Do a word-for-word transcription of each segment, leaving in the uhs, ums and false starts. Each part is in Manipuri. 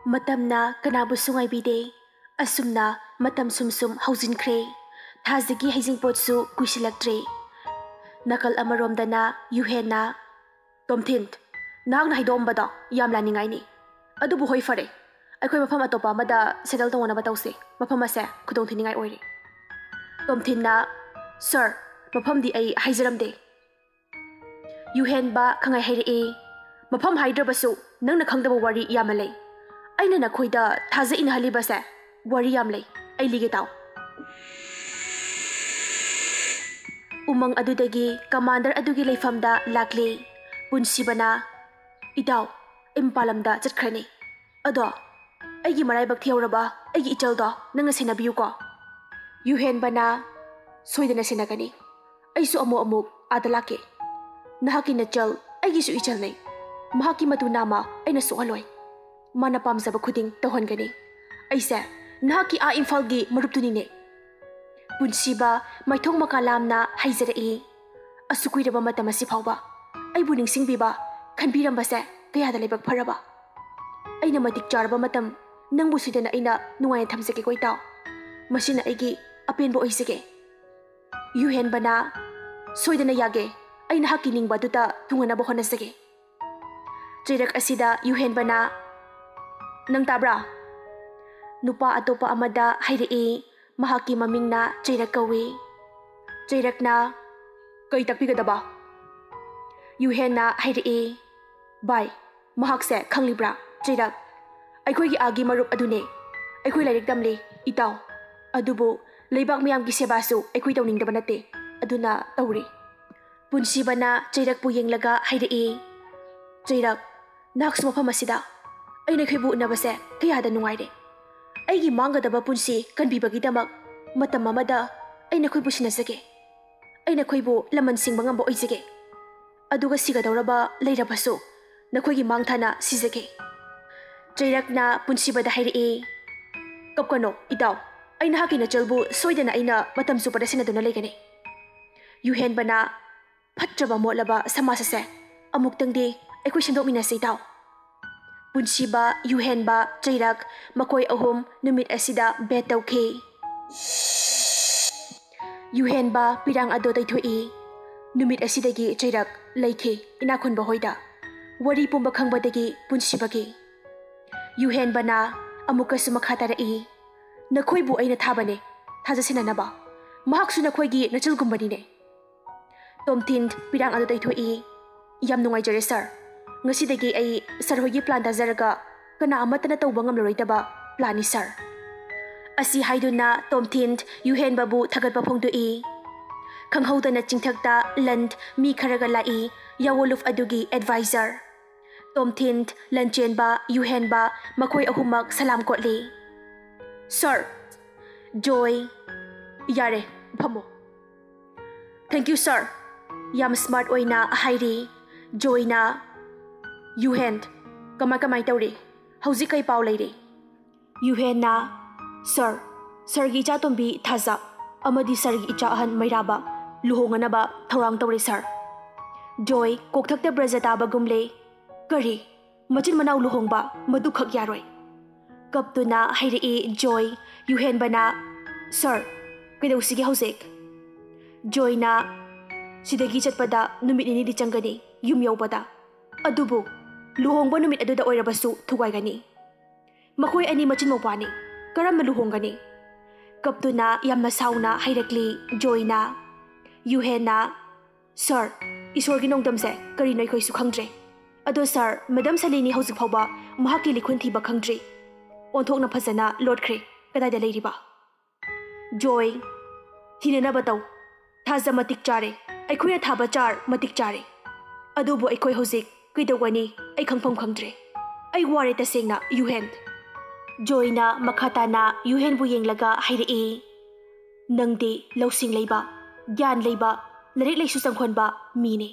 ꯃꯇꯝꯅ ꯀꯅꯥꯕꯨꯁꯨ ꯉꯥꯏꯕꯤꯗꯦ꯫ ꯑꯁꯨꯝꯅ ꯃꯇꯝ ꯁꯨꯝ ꯁꯨꯝ ꯍꯧꯖꯤꯟꯈ꯭ꯔꯦ꯫ ꯊꯥꯖꯒꯤ ꯍꯩꯖꯤꯡꯄꯣꯠꯁꯨ ꯀꯨꯏꯁꯤꯜꯂꯛꯇ꯭ꯔꯦ꯫ ꯅꯥꯀꯜ ꯑꯃꯔꯣꯝꯗꯅ ꯌꯨꯍꯦꯟꯅ, "ꯇꯣꯝꯊꯤꯟ, ꯅꯍꯥꯛꯅ ꯍꯥꯏꯗꯣꯛꯑꯝꯕꯗꯣ ꯌꯥꯝ ꯂꯥꯟꯅꯤꯡꯉꯥꯏꯅꯤ꯫ ꯑꯗꯨꯕꯨ ꯍꯣꯏ, ꯐꯔꯦ, ꯑꯩꯈꯣꯏ ꯃꯐꯝ ꯑꯇꯣꯞꯄ ꯑꯃꯗ ꯁꯦꯇꯜ ꯇꯧꯅꯅꯕ ꯇꯧꯁꯤ꯫ ꯃꯐꯝ ꯑꯁꯦ ꯈꯨꯗꯣꯡꯊꯤꯅꯤꯡꯉꯥꯏ ꯑꯣꯏꯔꯦ꯫" ꯇꯣꯝꯊꯤꯟꯅ, "ꯁꯥꯔ, ꯃꯐꯝꯗꯤ ꯑꯩ ꯍꯥꯏꯖꯔꯝꯗꯦ꯫" ꯌꯨꯍꯦꯟꯕ ꯈꯪꯍꯥꯏ ꯍꯥꯏꯔꯛꯏ, "ꯃꯐꯝ ꯍꯥꯏꯗ꯭ꯔꯕꯁꯨ ꯅꯪꯅ ꯈꯪꯗꯕ ꯋꯥꯔꯤ ꯌꯥꯝꯅ ꯂꯩ꯫ ꯑꯩꯅ ꯅꯈꯣꯏꯗ ꯊꯥꯖ ꯏꯟꯅꯍꯜꯂꯤꯕꯁꯦ ꯋꯥꯔꯤ ꯌꯥꯝ ꯂꯩ꯫ ꯑꯩ ꯂꯤꯒꯦ ꯇꯥꯎ꯫" ꯎꯃꯪ ꯑꯗꯨꯗꯒꯤ ꯀꯃꯥꯟꯗꯔ ꯑꯗꯨꯒꯤ ꯂꯩꯐꯝꯗ ꯂꯥꯛꯂꯤ꯫ ꯄꯨꯟꯁꯤꯕꯅ, "ꯏꯇꯥꯎ, ꯑꯩ ꯃꯄꯥꯟ ꯂꯝꯗ ꯆꯠꯈ꯭ꯔꯅꯤ꯫ ꯑꯗꯣ ꯑꯩꯒꯤ ꯃꯔꯥꯏꯕꯛ ꯊꯤꯍꯧꯔꯕ ꯑꯩꯒꯤ ꯏꯆꯜꯗꯣ ꯅꯪꯅ ꯁꯦꯟꯅꯕꯤꯌꯨꯀꯣ꯫" ꯌꯨꯍꯦꯟꯕꯅ, "ꯁꯣꯏꯗꯅ ꯁꯦꯟꯅꯒꯅꯤ꯫ ꯑꯩꯁꯨ ꯑꯃꯨꯛ ꯑꯃꯨꯛ ꯑꯥꯗ ꯂꯥꯛꯀꯦ꯫ ꯅꯍꯥꯛꯀꯤ ꯅꯆꯜ ꯑꯩꯒꯤꯁꯨ ꯏꯆꯜꯅꯤ꯫ ꯃꯍꯥꯛꯀꯤ ꯃꯇꯨ ꯅꯥꯝꯃ ꯑꯩꯅ ꯁꯣꯛꯍꯜꯂꯣꯏ꯫ ꯃꯥꯅ ꯄꯥꯝꯖꯕ ꯈꯨꯗꯤꯡ ꯇꯧꯍꯟꯒꯅꯤ꯫ ꯑꯩꯁꯦ ꯅꯍꯥꯛꯀꯤ ꯑꯥ ꯏꯝꯐꯥꯜꯒꯤ ꯃꯔꯨꯞꯇꯨꯅꯤꯅꯦ꯫" ꯄꯨꯟꯁꯤꯕ ꯃꯥꯏꯊꯣꯡ ꯃꯀꯥ ꯂꯥꯝꯅ ꯍꯥꯏꯖꯔꯛꯏ, "ꯑꯁꯨꯛ ꯀꯨꯏꯔꯕ ꯃꯇꯝ ꯑꯁꯤ ꯐꯥꯎꯕ ꯑꯩꯕꯨ ꯅꯤꯡꯁꯤꯡꯕꯤꯕ, ꯈꯟꯕꯤꯔꯝꯕꯁꯦ ꯀꯌꯥꯗ ꯂꯥꯏꯕꯛ ꯐꯔꯕ꯫ ꯑꯩꯅ ꯃꯇꯤꯛ ꯆꯥꯔꯕ ꯃꯇꯝ ꯅꯪꯕꯨ ꯁꯣꯏꯗꯅ ꯑꯩꯅ ꯅꯨꯡꯉꯥꯏꯅ ꯊꯝꯖꯒꯦꯀꯣ ꯏꯇꯥꯎ꯫ ꯃꯁꯤꯅ ꯑꯩꯒꯤ ꯑꯄꯦꯟꯕ ꯑꯣꯏꯖꯒꯦ꯫" ꯌꯨꯍꯦꯟꯕꯅ, "ꯁꯣꯏꯗꯅ ꯌꯥꯒꯦ꯫ ꯑꯩ ꯅꯍꯥꯛꯀꯤ ꯅꯤꯡꯕ ꯑꯗꯨꯗ ꯊꯨꯡꯅꯅꯕ ꯍꯣꯠꯅꯖꯒꯦ꯫" ꯆꯩꯔꯛ ꯑꯁꯤꯗ ꯌꯨꯍꯦꯟꯕꯅ, "ꯅꯪ ꯇꯥꯕ꯭ꯔꯥ?" ꯅꯨꯄꯥ ꯑꯇꯣꯞꯄ ꯑꯃꯗ ꯍꯥꯏꯔꯛꯏ꯫ ꯃꯍꯥꯛꯀꯤ ꯃꯃꯤꯡꯅ ꯆꯩꯔꯛ ꯀꯧꯏ꯫ ꯆꯩꯔꯛꯅ, "ꯀꯩ ꯇꯥꯛꯄꯤꯒꯗꯕ?" ꯌꯨꯍꯦꯟꯅ ꯍꯥꯏꯔꯛꯏ, "ꯚꯥꯏ, ꯃꯍꯥꯛꯁꯦ ꯈꯪꯂꯤꯕ꯭ꯔꯥ? ꯆꯩꯔꯛ, ꯑꯩꯈꯣꯏꯒꯤ ꯑꯥꯒꯤ ꯃꯔꯨꯞ ꯑꯗꯨꯅꯦ꯫ ꯑꯩꯈꯣꯏ ꯂꯥꯏꯔꯤꯛ ꯇꯝꯂꯤ, ꯏꯇꯥꯎ꯫ ꯑꯗꯨꯕꯨ ꯂꯩꯕꯥꯛ ꯃꯤꯌꯥꯝꯒꯤ ꯁꯦꯕꯥꯁꯨ ꯑꯩꯈꯣꯏ ꯇꯧꯅꯤꯡꯗꯕ ꯅꯠꯇꯦ, ꯑꯗꯨꯅ ꯇꯧꯔꯤ꯫" ꯄꯨꯟꯁꯤꯕꯅ ꯆꯩꯔꯛꯄꯨ ꯌꯦꯡꯂꯒ ꯍꯥꯏꯔꯛꯏ, "ꯆꯩꯔꯛ, ꯅꯍꯥꯛꯁꯨ ꯃꯐꯝ ꯑꯁꯤꯗ ꯑꯩꯅ ꯑꯩꯈꯣꯏꯕꯨ ꯎꯅꯕꯁꯦ ꯀꯌꯥꯗ ꯅꯨꯡꯉꯥꯏꯔꯦ꯫ ꯑꯩꯒꯤ ꯃꯥꯡꯒꯗꯕ ꯄꯨꯟꯁꯤ ꯀꯟꯕꯤꯕꯒꯤꯗꯃꯛ ꯃꯇꯝ ꯑꯃꯗ ꯑꯩꯅ ꯑꯩꯈꯣꯏꯕꯨ ꯁꯤꯟꯅꯖꯒꯦ꯫ ꯑꯩꯅ ꯑꯩꯈꯣꯏꯕꯨ ꯂꯃꯟ ꯁꯤꯡꯕ ꯉꯝꯕ ꯑꯣꯏꯖꯒꯦ꯫ ꯑꯗꯨꯒ ꯁꯤꯒꯗꯧꯔꯕ ꯂꯩꯔꯕꯁꯨ ꯅꯈꯣꯏꯒꯤ ꯃꯥꯡ ꯊꯥꯅ ꯁꯤꯖꯒꯦ꯫" ꯆꯩꯔꯛꯅ ꯄꯨꯟꯁꯤꯕꯗ ꯍꯥꯏꯔꯛꯏ, "ꯀꯞꯀꯅꯣ, ꯏꯇꯥꯎ꯫ ꯑꯩ ꯅꯍꯥꯛꯀꯤ ꯅꯆꯜꯕꯨ ꯁꯣꯏꯗꯅ ꯑꯩꯅ ꯃꯇꯝ ꯆꯨꯞꯄꯗ ꯁꯦꯟꯅꯗꯨꯅ ꯂꯩꯒꯅꯤ꯫" ꯌꯨꯍꯦꯟꯕꯅ, "ꯐꯠꯇ꯭ꯔꯕ ꯃꯣꯠꯂꯕ ꯁꯃꯥꯖ ꯑꯁꯦ ꯑꯃꯨꯛꯇꯪꯗꯤ ꯑꯩꯈꯣꯏ ꯁꯦꯝꯗꯣꯛꯃꯤꯟꯅꯁꯤ, ꯏꯇꯥꯎ꯫" ꯄꯨꯟꯁꯤꯕ, ꯌꯨꯍꯦꯟꯕ, ꯆꯩꯔꯛ, ꯃꯈꯣꯏ ꯑꯍꯨꯝ ꯅꯨꯃꯤꯠ ꯑꯁꯤꯗ ꯕꯦꯠ ꯇꯧꯈꯤ꯫ ꯌꯨꯍꯦꯟꯕ ꯄꯤꯔꯥꯡ ꯑꯗꯨ ꯇꯩꯊꯣꯛꯏ꯫ ꯅꯨꯃꯤꯠ ꯑꯁꯤꯗꯒꯤ ꯆꯩꯔꯛ ꯂꯩꯈꯤ ꯏꯅꯥꯛꯈꯨꯟꯕ ꯍꯣꯏꯗ꯫ ꯋꯥꯔꯤ ꯄꯨꯝꯕ ꯈꯪꯕꯗꯒꯤ ꯄꯨꯟꯁꯤꯕꯒꯤ꯫ ꯌꯨꯍꯦꯟꯕꯅ ꯑꯃꯨꯛꯀꯁꯨ ꯃꯈꯥ ꯇꯥꯔꯛꯏ, "ꯅꯈꯣꯏꯕꯨ ꯑꯩꯅ ꯊꯥꯕꯅꯦ, ꯊꯥꯖꯁꯤꯟꯅꯅꯕ꯫ ꯃꯍꯥꯛꯁꯨ ꯅꯈꯣꯏꯒꯤ ꯅꯆꯜꯒꯨꯝꯕꯅꯤꯅꯦ꯫" ꯇꯣꯝꯊꯤꯟ ꯄꯤꯔꯥꯡ ꯑꯗꯨ ꯇꯩꯊꯣꯛꯏ꯫ "ꯌꯥꯝ ꯅꯨꯡꯉꯥꯏꯖꯔꯦ ꯁꯥꯔ꯫ ꯉꯁꯤꯗꯒꯤ ꯑꯩ ꯁꯥꯔ ꯍꯣꯏꯒꯤ ꯄ꯭ꯂꯥꯟ ꯇꯥꯖꯔꯒ ꯀꯅꯥ ꯑꯃꯠꯇꯅ ꯇꯧꯕ ꯉꯝꯂꯔꯣꯏꯗꯕ ꯄ꯭ꯂꯥꯟꯅꯤ ꯁꯥꯔ꯫" ꯑꯁꯤ ꯍꯥꯏꯗꯨꯅ ꯇꯣꯝꯊꯤꯟ ꯌꯨꯍꯦꯟꯕꯕꯨ ꯊꯥꯒꯠꯄ ꯐꯣꯡꯗꯣꯛꯏ꯫ ꯈꯪꯍꯧꯗꯅ ꯆꯤꯡꯊꯛꯇ ꯂꯟ ꯃꯤ ꯈꯔꯒ ꯂꯥꯛꯏ, ꯌꯥꯋꯣꯂꯨꯐ ꯑꯗꯨꯒꯤ ꯑꯦꯗꯚꯥꯏꯖꯔ꯫ ꯇꯣꯝꯊꯤꯟ, ꯂꯟꯆꯦꯟꯕ, ꯌꯨꯍꯦꯟꯕ ꯃꯈꯣꯏ ꯑꯍꯨꯝꯃꯛ ꯁꯂꯥꯝ ꯀꯣꯠꯂꯤ꯫ "ꯁꯥꯔ꯫" ꯖꯣꯏ, "ꯌꯥꯔꯦ, ꯐꯝꯃꯣ꯫" "ꯊꯦꯡꯛ ꯌꯨ ꯁꯥꯔ꯫" ꯌꯥꯝ ꯁ꯭ꯃꯥꯔꯠ ꯑꯣꯏꯅ ꯍꯥꯏꯔꯤ꯫ ꯖꯣꯏꯅ, "ꯌꯨꯍꯦꯟ, ꯀꯃꯥꯏ ꯀꯃꯥꯏ ꯇꯧꯔꯤ? ꯍꯧꯖꯤꯛ ꯀꯩ ꯄꯥꯎ ꯂꯩꯔꯤ?" ꯌꯨꯍꯦꯟꯅ, "ꯁꯥꯔ, ꯁꯥꯔꯒꯤ ꯏꯆꯥꯇꯣꯝꯕꯤ ꯊꯥꯖ ꯑꯃꯗꯤ ꯁꯥꯔꯒꯤ ꯏꯆꯥ ꯑꯍꯟ ꯃꯩꯔꯥꯕ ꯂꯨꯍꯣꯡꯅꯅꯕ ꯊꯧꯔꯥꯡ ꯇꯧꯔꯦ ꯁꯥꯔ꯫" ꯖꯣꯏ ꯀꯣꯛꯊꯛꯇ ꯕ꯭ꯔꯖ ꯇꯥꯕꯒꯨꯝꯂꯦ꯫ "ꯀꯔꯤ? ꯃꯆꯤꯟ ꯃꯅꯥꯎ ꯂꯨꯍꯣꯡꯕ? ꯃꯗꯨꯈꯛ ꯌꯥꯔꯣꯏ꯫" ꯀꯞꯇꯨꯅ ꯍꯥꯏꯔꯛꯏ ꯖꯣꯏ꯫ ꯌꯨꯍꯦꯟꯕꯅ, "ꯁꯥꯔ, ꯀꯩꯗꯧꯁꯤꯒꯦ ꯍꯧꯖꯤꯛ?" ꯖꯣꯏꯅ, "ꯁꯤꯗꯒꯤ ꯆꯠꯄꯗ ꯅꯨꯃꯤꯠ ꯅꯤꯅꯤꯗꯤ ꯆꯪꯒꯅꯤ, ꯌꯨꯝ ꯌꯧꯕꯗ꯫ ꯑꯗꯨꯕꯨ ꯂꯨꯍꯣꯡꯕ ꯅꯨꯃꯤꯠ ꯑꯗꯨꯗ ꯑꯣꯏꯔꯕꯁꯨ ꯊꯨꯒꯥꯏꯒꯅꯤ꯫ ꯃꯈꯣꯏ ꯑꯅꯤ ꯃꯆꯤꯟ ꯃꯧꯄ꯭ꯋꯥꯅꯤ, ꯀꯔꯝꯅ ꯂꯨꯍꯣꯡꯒꯅꯤ?" ꯀꯞꯇꯨꯅ ꯌꯥꯝꯅ ꯁꯥꯎꯅ ꯍꯥꯏꯔꯛꯂꯤ ꯖꯣꯏꯅ꯫ ꯌꯨꯍꯦꯟꯅ, "ꯁꯥꯔ, ꯏꯁꯣꯔꯒꯤ ꯅꯣꯡꯗꯝꯁꯦ ꯀꯔꯤꯅꯣ ꯑꯩꯈꯣꯏꯁꯨ ꯈꯪꯗ꯭ꯔꯦ꯫ ꯑꯗꯣ ꯁꯥꯔ, ꯃꯦꯗꯝ ꯁꯂꯤꯅꯤ ꯍꯧꯖꯤꯛ ꯐꯥꯎꯕ ꯃꯍꯥꯛꯀꯤ ꯂꯤꯈꯨꯟ ꯊꯤꯕ ꯈꯪꯗ꯭ꯔꯤ꯫ ꯑꯣꯟꯊꯣꯛꯅ ꯐꯖꯅ ꯂꯣꯠꯈ꯭ꯔꯦ꯫ ꯀꯗꯥꯏꯗ ꯂꯩꯔꯤꯕ?" ꯖꯣꯏ, "ꯊꯤꯅꯅꯕ ꯇꯧ꯫ ꯊꯥꯖ ꯃꯇꯤꯛ ꯆꯥꯔꯦ꯫ ꯑꯩꯈꯣꯏꯅ ꯊꯥꯕ ꯆꯥꯔ ꯃꯇꯤꯛ ꯆꯥꯔꯦ꯫ ꯑꯗꯨꯕꯨ ꯑꯩꯈꯣꯏ ꯍꯧꯖꯤꯛ ꯀꯩꯗꯧꯒꯅꯤ? ꯑꯩ ꯈꯪꯐꯝ ꯈꯪꯗ꯭ꯔꯦ꯫ ꯑꯩ ꯋꯥꯔꯦ ꯇꯁꯦꯡꯅ, ꯌꯨꯍꯦꯟ꯫" ꯖꯣꯏꯅ ꯃꯈꯥ ꯇꯥꯅ ꯌꯨꯍꯦꯟꯕꯨ ꯌꯦꯡꯂꯒ ꯍꯥꯏꯔꯛꯏ, "ꯅꯪꯗꯤ ꯂꯧꯁꯤꯡ ꯂꯩꯕ, ꯒ꯭ꯌꯥꯟ ꯂꯩꯕ, ꯂꯥꯏꯔꯤꯛ ꯂꯥꯏꯁꯨ ꯆꯪꯈꯣꯟꯕ ꯃꯤꯅꯤ꯫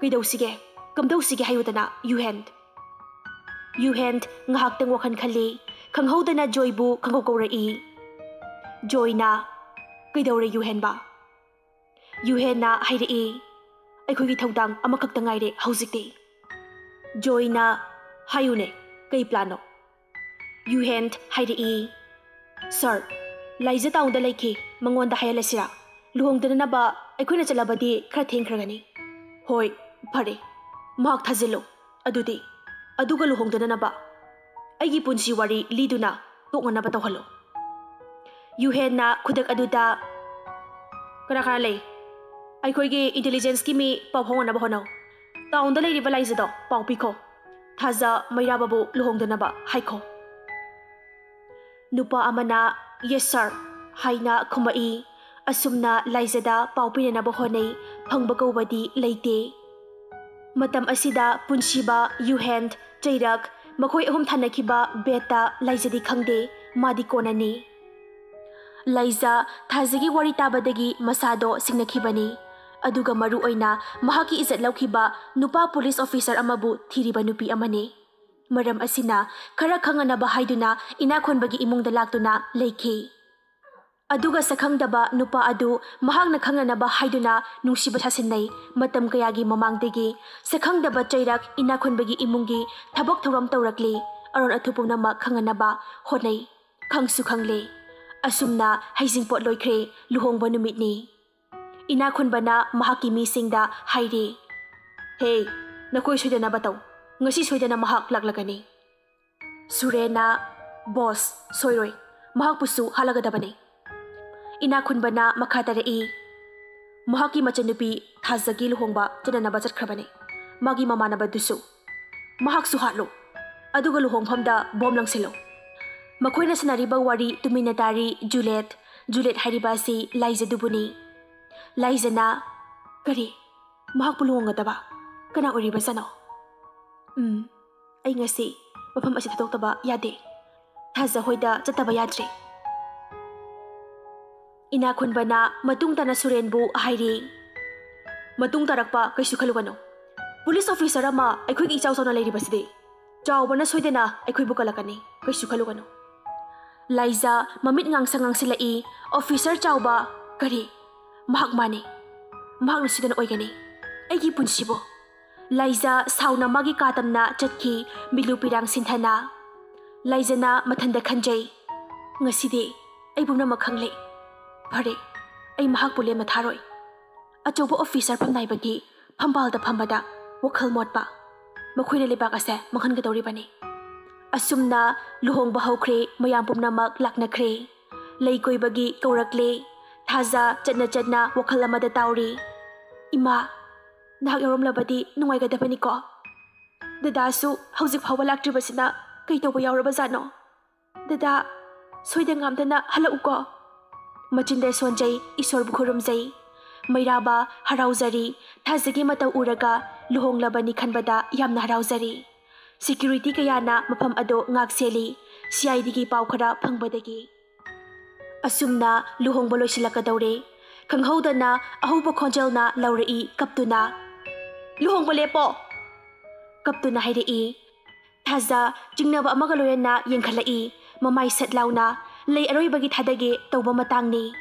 ꯀꯩꯗꯧꯁꯤꯒꯦ? ꯀꯝꯗꯧꯁꯤꯒꯦ ꯍꯥꯏꯌꯨꯗꯅ, ꯌꯨꯍꯦꯟ?" ꯌꯨꯍꯦꯟ ꯉꯥꯏꯍꯥꯛꯇꯪ ꯋꯥꯈꯜ ꯈꯜꯂꯤ꯫ ꯈꯪꯍꯧꯗꯅ ꯖꯣꯏꯕꯨ ꯈꯪꯀꯧ ꯀꯧꯔꯛꯏ꯫ ꯖꯣꯏꯅ, "ꯀꯩꯗꯧꯔꯦ ꯌꯨꯍꯦꯟꯕ?" ꯌꯨꯍꯦꯟꯅ ꯍꯥꯏꯔꯛꯏ, "ꯑꯩꯈꯣꯏꯒꯤ ꯊꯧꯗꯥꯡ ꯑꯃꯈꯛꯇ ꯉꯥꯏꯔꯦ ꯍꯧꯖꯤꯛꯇꯤ꯫" ꯖꯣꯏꯅ, ꯍꯥꯏꯌꯨꯅꯦ, ꯀꯩ plan ꯅꯣ? ꯌꯨꯍꯦꯟ ꯍꯥꯏꯔꯛꯏ꯫ "ꯁꯥꯔ, ꯂꯥꯏꯖ ꯇꯥꯎꯟꯗ ꯂꯩꯈꯤ, ꯃꯉꯣꯟꯗ ꯍꯥꯏꯍꯜꯂꯁꯤꯔꯥ? ꯂꯨꯍꯣꯡꯗꯅꯅꯕ ꯑꯩꯈꯣꯏꯅ ꯆꯠꯂꯕꯗꯤ ꯈꯔ ꯊꯦꯡꯈ꯭ꯔꯒꯅꯤ꯫" "ꯍꯣꯏ, ꯐꯔꯦ, ꯃꯍꯥꯛ ꯊꯥꯖꯤꯜꯂꯨ꯫ ꯑꯗꯨꯗꯤ, ꯑꯗꯨꯒ ꯂꯨꯍꯣꯡꯗꯅꯅꯕ ꯑꯩꯒꯤ ꯄꯨꯟꯁꯤ ꯋꯥꯔꯤ ꯂꯤꯗꯨꯅ ꯇꯣꯛꯅꯅꯕ ꯇꯧꯍꯜꯂꯨ꯫" ꯌꯨꯍꯦꯟꯅ ꯈꯨꯗꯛ ꯑꯗꯨꯗ, "ꯀꯅꯥ ꯀꯅꯥ ꯂꯩ? ꯑꯩꯈꯣꯏꯒꯤ intelligence ꯀꯤ ꯃꯤ ꯄꯥꯎ ꯐꯥꯎꯅꯅꯕ ꯍꯣꯠꯅꯧ꯫ ꯇꯥꯎꯟꯗ ꯂꯩꯔꯤꯕ ꯂꯥꯏꯖꯗꯣ ꯄꯥꯎ ꯄꯤꯈꯣ꯫ ꯊꯥꯖ ꯃꯩꯔꯥꯕꯕꯨ ꯂꯨꯍꯣꯡꯗꯅꯕ ꯍꯥꯏꯈꯣ꯫" ꯅꯨꯄꯥ ꯑꯃꯅ, "Yes, sir" ꯍꯥꯏꯅ ꯈꯨꯝꯃꯛꯏ꯫ ꯑꯁꯨꯝꯅ ꯂꯥꯏꯖꯗ ꯄꯥꯎ ꯄꯤꯅꯅꯕ ꯍꯣꯠꯅꯩ, ꯐꯪꯕ ꯀꯧꯕꯗꯤ ꯂꯩꯇꯦ꯫ ꯃꯇꯝ ꯑꯁꯤꯗ ꯄꯨꯟꯁꯤꯕ, ꯌꯨꯍꯦꯟ, ꯆꯩꯔꯛ, ꯃꯈꯣꯏ ꯑꯍꯨꯝ ꯊꯥꯅꯈꯤꯕ bed ꯇ ꯂꯥꯏꯖꯗꯤ ꯈꯪꯗꯦ, ꯃꯥꯗꯤ ꯀꯣꯟꯅꯅꯤ꯫ ꯂꯥꯏꯖ ꯊꯥꯖꯒꯤ ꯋꯥꯔꯤ ꯇꯥꯕꯗꯒꯤ ꯃꯁꯥꯗꯣ ꯁꯤꯡꯅꯈꯤꯕꯅꯤ꯫ ꯑꯗꯨꯒ ꯃꯔꯨ ꯑꯣꯏꯅ ꯃꯍꯥꯛꯀꯤ ꯏꯖꯠ ꯂꯧꯈꯤꯕ ꯅꯨꯄꯥ police officer ꯑꯃꯕꯨ ꯊꯤꯔꯤꯕ ꯅꯨꯄꯤ ꯑꯃꯅꯤ꯫ ꯃꯔꯝ ꯑꯁꯤꯅ ꯈꯔ ꯈꯪꯅꯅꯕ ꯍꯥꯏꯗꯨꯅ ꯏꯅꯥꯛꯈꯨꯟꯕꯒꯤ ꯏꯃꯨꯡꯗ ꯂꯥꯛꯇꯨꯅ ꯂꯩꯈꯤ꯫ ꯑꯗꯨꯒ ꯁꯛꯈꯪꯗꯕ ꯅꯨꯄꯥ ꯑꯗꯨ ꯃꯍꯥꯛꯅ ꯈꯪꯅꯅꯕ ꯍꯥꯏꯗꯨꯅ ꯅꯨꯡꯁꯤꯕ ꯁꯥꯁꯤꯟꯅꯩ꯫ ꯃꯇꯝ ꯀꯌꯥꯒꯤ ꯃꯃꯥꯡꯗꯒꯤ ꯁꯛꯈꯪꯗꯕ ꯆꯩꯔꯛ ꯏꯅꯥꯛꯈꯨꯟꯕꯒꯤ ꯏꯃꯨꯡꯒꯤ ꯊꯕꯛ ꯊꯧꯔꯝ ꯇꯧꯔꯛꯂꯤ꯫ ꯑꯔꯣꯟ ꯑꯊꯨꯞ ꯄꯨꯝꯅꯃꯛ ꯈꯪꯅꯅꯕ ꯍꯣꯠꯅꯩ꯫ ꯈꯪꯁꯨ ꯈꯪꯂꯦ꯫ ꯑꯁꯨꯝꯅ ꯍꯩꯖꯤꯡꯄꯣꯠ ꯂꯣꯏꯈ꯭ꯔꯦ꯫ ꯂꯨꯍꯣꯡꯕ ꯅꯨꯃꯤꯠꯅꯤ꯫ ꯏꯅꯥꯛꯈꯨꯟꯕꯅ ꯃꯍꯥꯛꯀꯤ ꯃꯤꯁꯤꯡꯗ ꯍꯥꯏꯔꯤ, "ꯍꯦ, ꯅꯈꯣꯏ ꯁꯣꯏꯗꯅꯕ ꯇꯧ꯫ ꯉꯁꯤ ꯁꯣꯏꯗꯅ ꯃꯍꯥꯛ ꯂꯥꯛꯂꯒꯅꯤ꯫" ꯁꯨꯔꯦꯟꯅ, "Boss, ꯁꯣꯏꯔꯣꯏ꯫ ꯃꯍꯥꯛꯄꯨꯁꯨ ꯍꯥꯠꯂꯒꯗꯕꯅꯤ꯫" ꯏꯅꯥꯛꯈꯨꯟꯕꯅ ꯃꯈꯥ ꯇꯥꯔꯛꯏ, "ꯃꯍꯥꯛꯀꯤ ꯃꯆꯟꯅꯨꯄꯤ ꯊꯥꯖꯒꯤ ꯂꯨꯍꯣꯡꯕ ꯆꯠꯅꯅꯕ ꯆꯠꯈ꯭ꯔꯕꯅꯤ꯫ ꯃꯥꯒꯤ ꯃꯃꯥꯟꯅꯕꯗꯨꯁꯨ꯫ ꯃꯍꯥꯛꯁꯨ ꯍꯥꯠꯂꯨ꯫ ꯑꯗꯨꯒ ꯂꯨꯍꯣꯡꯐꯝꯗ bomb ꯂꯪꯁꯤꯜꯂꯨ꯫" ꯃꯈꯣꯏꯅ ꯁꯥꯟꯅꯔꯤꯕ ꯋꯥꯔꯤ ꯇꯨꯃꯤꯟꯅ ꯇꯥꯔꯤ ꯖꯨꯂꯦꯠ꯫ ꯖꯨꯂꯦꯠ ꯍꯥꯏꯔꯤꯕ ꯑꯁꯤ ꯂꯥꯏꯖꯗꯨꯕꯨꯅꯤ꯫ ꯂꯥꯏꯖꯅ, "ꯀꯔꯤ? ꯃꯍꯥꯛꯄꯨ ꯂꯨꯍꯣꯡꯒꯗꯕ? ꯀꯅꯥ ꯑꯣꯏꯔꯤꯕꯖꯥꯠꯅꯣ? ꯎꯝ, ꯑꯩ ꯉꯁꯤ ꯃꯐꯝ ꯑꯁꯤ ꯊꯥꯗꯣꯛꯇꯕ ꯌꯥꯗꯦ꯫ ꯊꯥꯖ ꯍꯣꯏꯗ ꯆꯠꯇꯕ ꯌꯥꯗ꯭ꯔꯦ꯫" ꯏꯅꯥꯛꯈꯨꯟꯕꯅ ꯃꯇꯨꯡ ꯇꯥꯅ ꯁꯨꯔꯦꯟꯕꯨ ꯍꯥꯏꯔꯤ, "ꯃꯇꯨꯡ ꯇꯥꯔꯛꯄ ꯀꯩꯁꯨ ꯈꯜꯂꯨꯒꯅꯨ꯫ Police officer ꯑꯃ ꯑꯩꯈꯣꯏꯒꯤ ꯏꯆꯥꯎ ꯆꯥꯎꯅ ꯂꯩꯔꯤꯕꯁꯤꯗꯤ꯫ ꯆꯥꯎꯕꯅ ꯁꯣꯏꯗꯅ ꯑꯩꯈꯣꯏꯕꯨ ꯀꯜꯂꯛꯀꯅꯤ, ꯀꯩꯁꯨ ꯈꯜꯂꯨꯒꯅꯨ꯫" ꯂꯥꯏꯖ ꯃꯃꯤꯠ ꯉꯥꯡꯁꯪ ꯉꯥꯡꯁꯤꯜꯂꯛꯏ꯫ "Officer ꯆꯥꯎꯕ? ꯀꯔꯤ? ꯃꯍꯥꯛ ꯃꯥꯅꯤ꯫ ꯃꯍꯥꯛꯅ ꯁꯣꯏꯗꯅ ꯑꯣꯏꯒꯅꯤ꯫ ꯑꯩꯒꯤ ꯄꯨꯟꯁꯤꯕꯨ!" ꯂꯥꯏꯖ ꯁꯥꯎꯅ ꯃꯥꯒꯤ ꯀꯥ ꯇꯝꯅ ꯆꯠꯈꯤ, ꯃꯤꯂꯨ ꯄꯤꯔꯥꯡ ꯁꯤꯟꯊꯅ꯫ ꯂꯥꯏꯖꯅ ꯃꯊꯟꯇ ꯈꯟꯖꯩ, "ꯉꯁꯤꯗꯤ ꯑꯩ ꯄꯨꯝꯅꯃꯛ ꯈꯪꯂꯦ꯫ ꯐꯔꯦ, ꯑꯩ ꯃꯍꯥꯛꯄꯨ ꯂꯦꯝꯅ ꯊꯥꯔꯣꯏ꯫" ꯑꯆꯧꯕ ꯑꯣꯐꯤꯁꯔ ꯐꯝꯅꯥꯏꯕꯒꯤ ꯐꯝꯕꯥꯜꯗ ꯐꯝꯕꯗ ꯋꯥꯈꯜ ꯃꯣꯠꯄ, ꯃꯈꯣꯏꯅ ꯂꯩꯕꯥꯛ ꯑꯁꯦ ꯃꯥꯡꯍꯟꯒꯗꯧꯔꯤꯕꯅꯤ꯫ ꯑꯁꯨꯝꯅ ꯂꯨꯍꯣꯡꯕ ꯍꯧꯈ꯭ꯔꯦ, ꯃꯌꯥꯝ ꯄꯨꯝꯅꯃꯛ ꯂꯥꯛꯅꯈ꯭ꯔꯦ꯫ ꯂꯩ ꯀꯣꯏꯕꯒꯤ ꯀꯧꯔꯛꯂꯦ꯫ ꯊꯥꯖ ꯆꯠꯅ ꯆꯠꯅ ꯋꯥꯈꯜ ꯑꯃꯗ ꯇꯥꯎꯔꯤ꯫ "ꯏꯃꯥ, ꯅꯍꯥꯛ ꯌꯥꯎꯔꯝꯂꯕꯗꯤ ꯅꯨꯡꯉꯥꯏꯒꯗꯕꯅꯤꯀꯣ꯫ ꯗꯗꯥꯁꯨ ꯍꯧꯖꯤꯛ ꯐꯥꯎꯕ ꯂꯥꯛꯇ꯭ꯔꯤꯕꯁꯤꯅ ꯀꯩ ꯇꯧꯕ ꯌꯥꯎꯔꯕꯖꯥꯠꯅꯣ? ꯗꯗꯥ, ꯁꯣꯏꯗ ꯉꯥꯝꯗꯅ ꯍꯜꯂꯛꯎꯀꯣ꯫" ꯃꯆꯤꯟꯗ ꯁꯣꯟꯖꯩ, ꯏꯁꯣꯔꯕꯨ ꯈꯨꯔꯨꯝꯖꯩ꯫ ꯃꯩꯔꯥꯕ ꯍꯔꯥꯎꯖꯔꯤ꯫ ꯊꯥꯖꯒꯤ ꯃꯇꯧ ꯎꯔꯒ ꯂꯨꯍꯣꯡꯂꯕꯅꯤ ꯈꯟꯕꯗ ꯌꯥꯝꯅ ꯍꯔꯥꯎꯖꯔꯤ꯫ ꯁꯦꯀ꯭ꯌꯨꯔꯤꯇꯤ ꯀꯌꯥꯅ ꯃꯐꯝ ꯑꯗꯨ ꯉꯥꯛ ꯁꯦꯜꯂꯤ꯫ ꯁꯤ ꯑꯥꯏ ꯗꯤꯒꯤ ꯄꯥꯎ ꯈꯔ ꯐꯪꯕꯗꯒꯤ꯫ ꯑꯁꯨꯝꯅ ꯂꯨꯍꯣꯡꯕ ꯂꯣꯏꯁꯤꯜꯂꯛꯀꯗꯧꯔꯦ꯫ ꯈꯪꯍꯧꯗꯅ ꯑꯍꯧꯕ ꯈꯣꯟꯖꯦꯜꯅ ꯂꯥꯎꯔꯛꯏ ꯀꯞꯇꯨꯅ, "ꯂꯨꯍꯣꯡꯕ ꯂꯦꯞꯄꯣ!" ꯀꯞꯇꯨꯅ ꯍꯥꯏꯔꯛꯏ꯫ ꯊꯥꯖ ꯆꯤꯡꯅꯕ ꯑꯃꯒ ꯂꯣꯏꯅꯅ ꯌꯦꯡꯈꯠꯂꯛꯏ꯫ ꯃꯃꯥꯏ ꯁꯠ ꯂꯥꯎꯅ, "ꯂꯩ ꯑꯔꯣꯏꯕꯒꯤ ꯊꯥꯗꯒꯦ ꯇꯧꯕ ꯃꯇꯥꯡꯅꯤ꯫"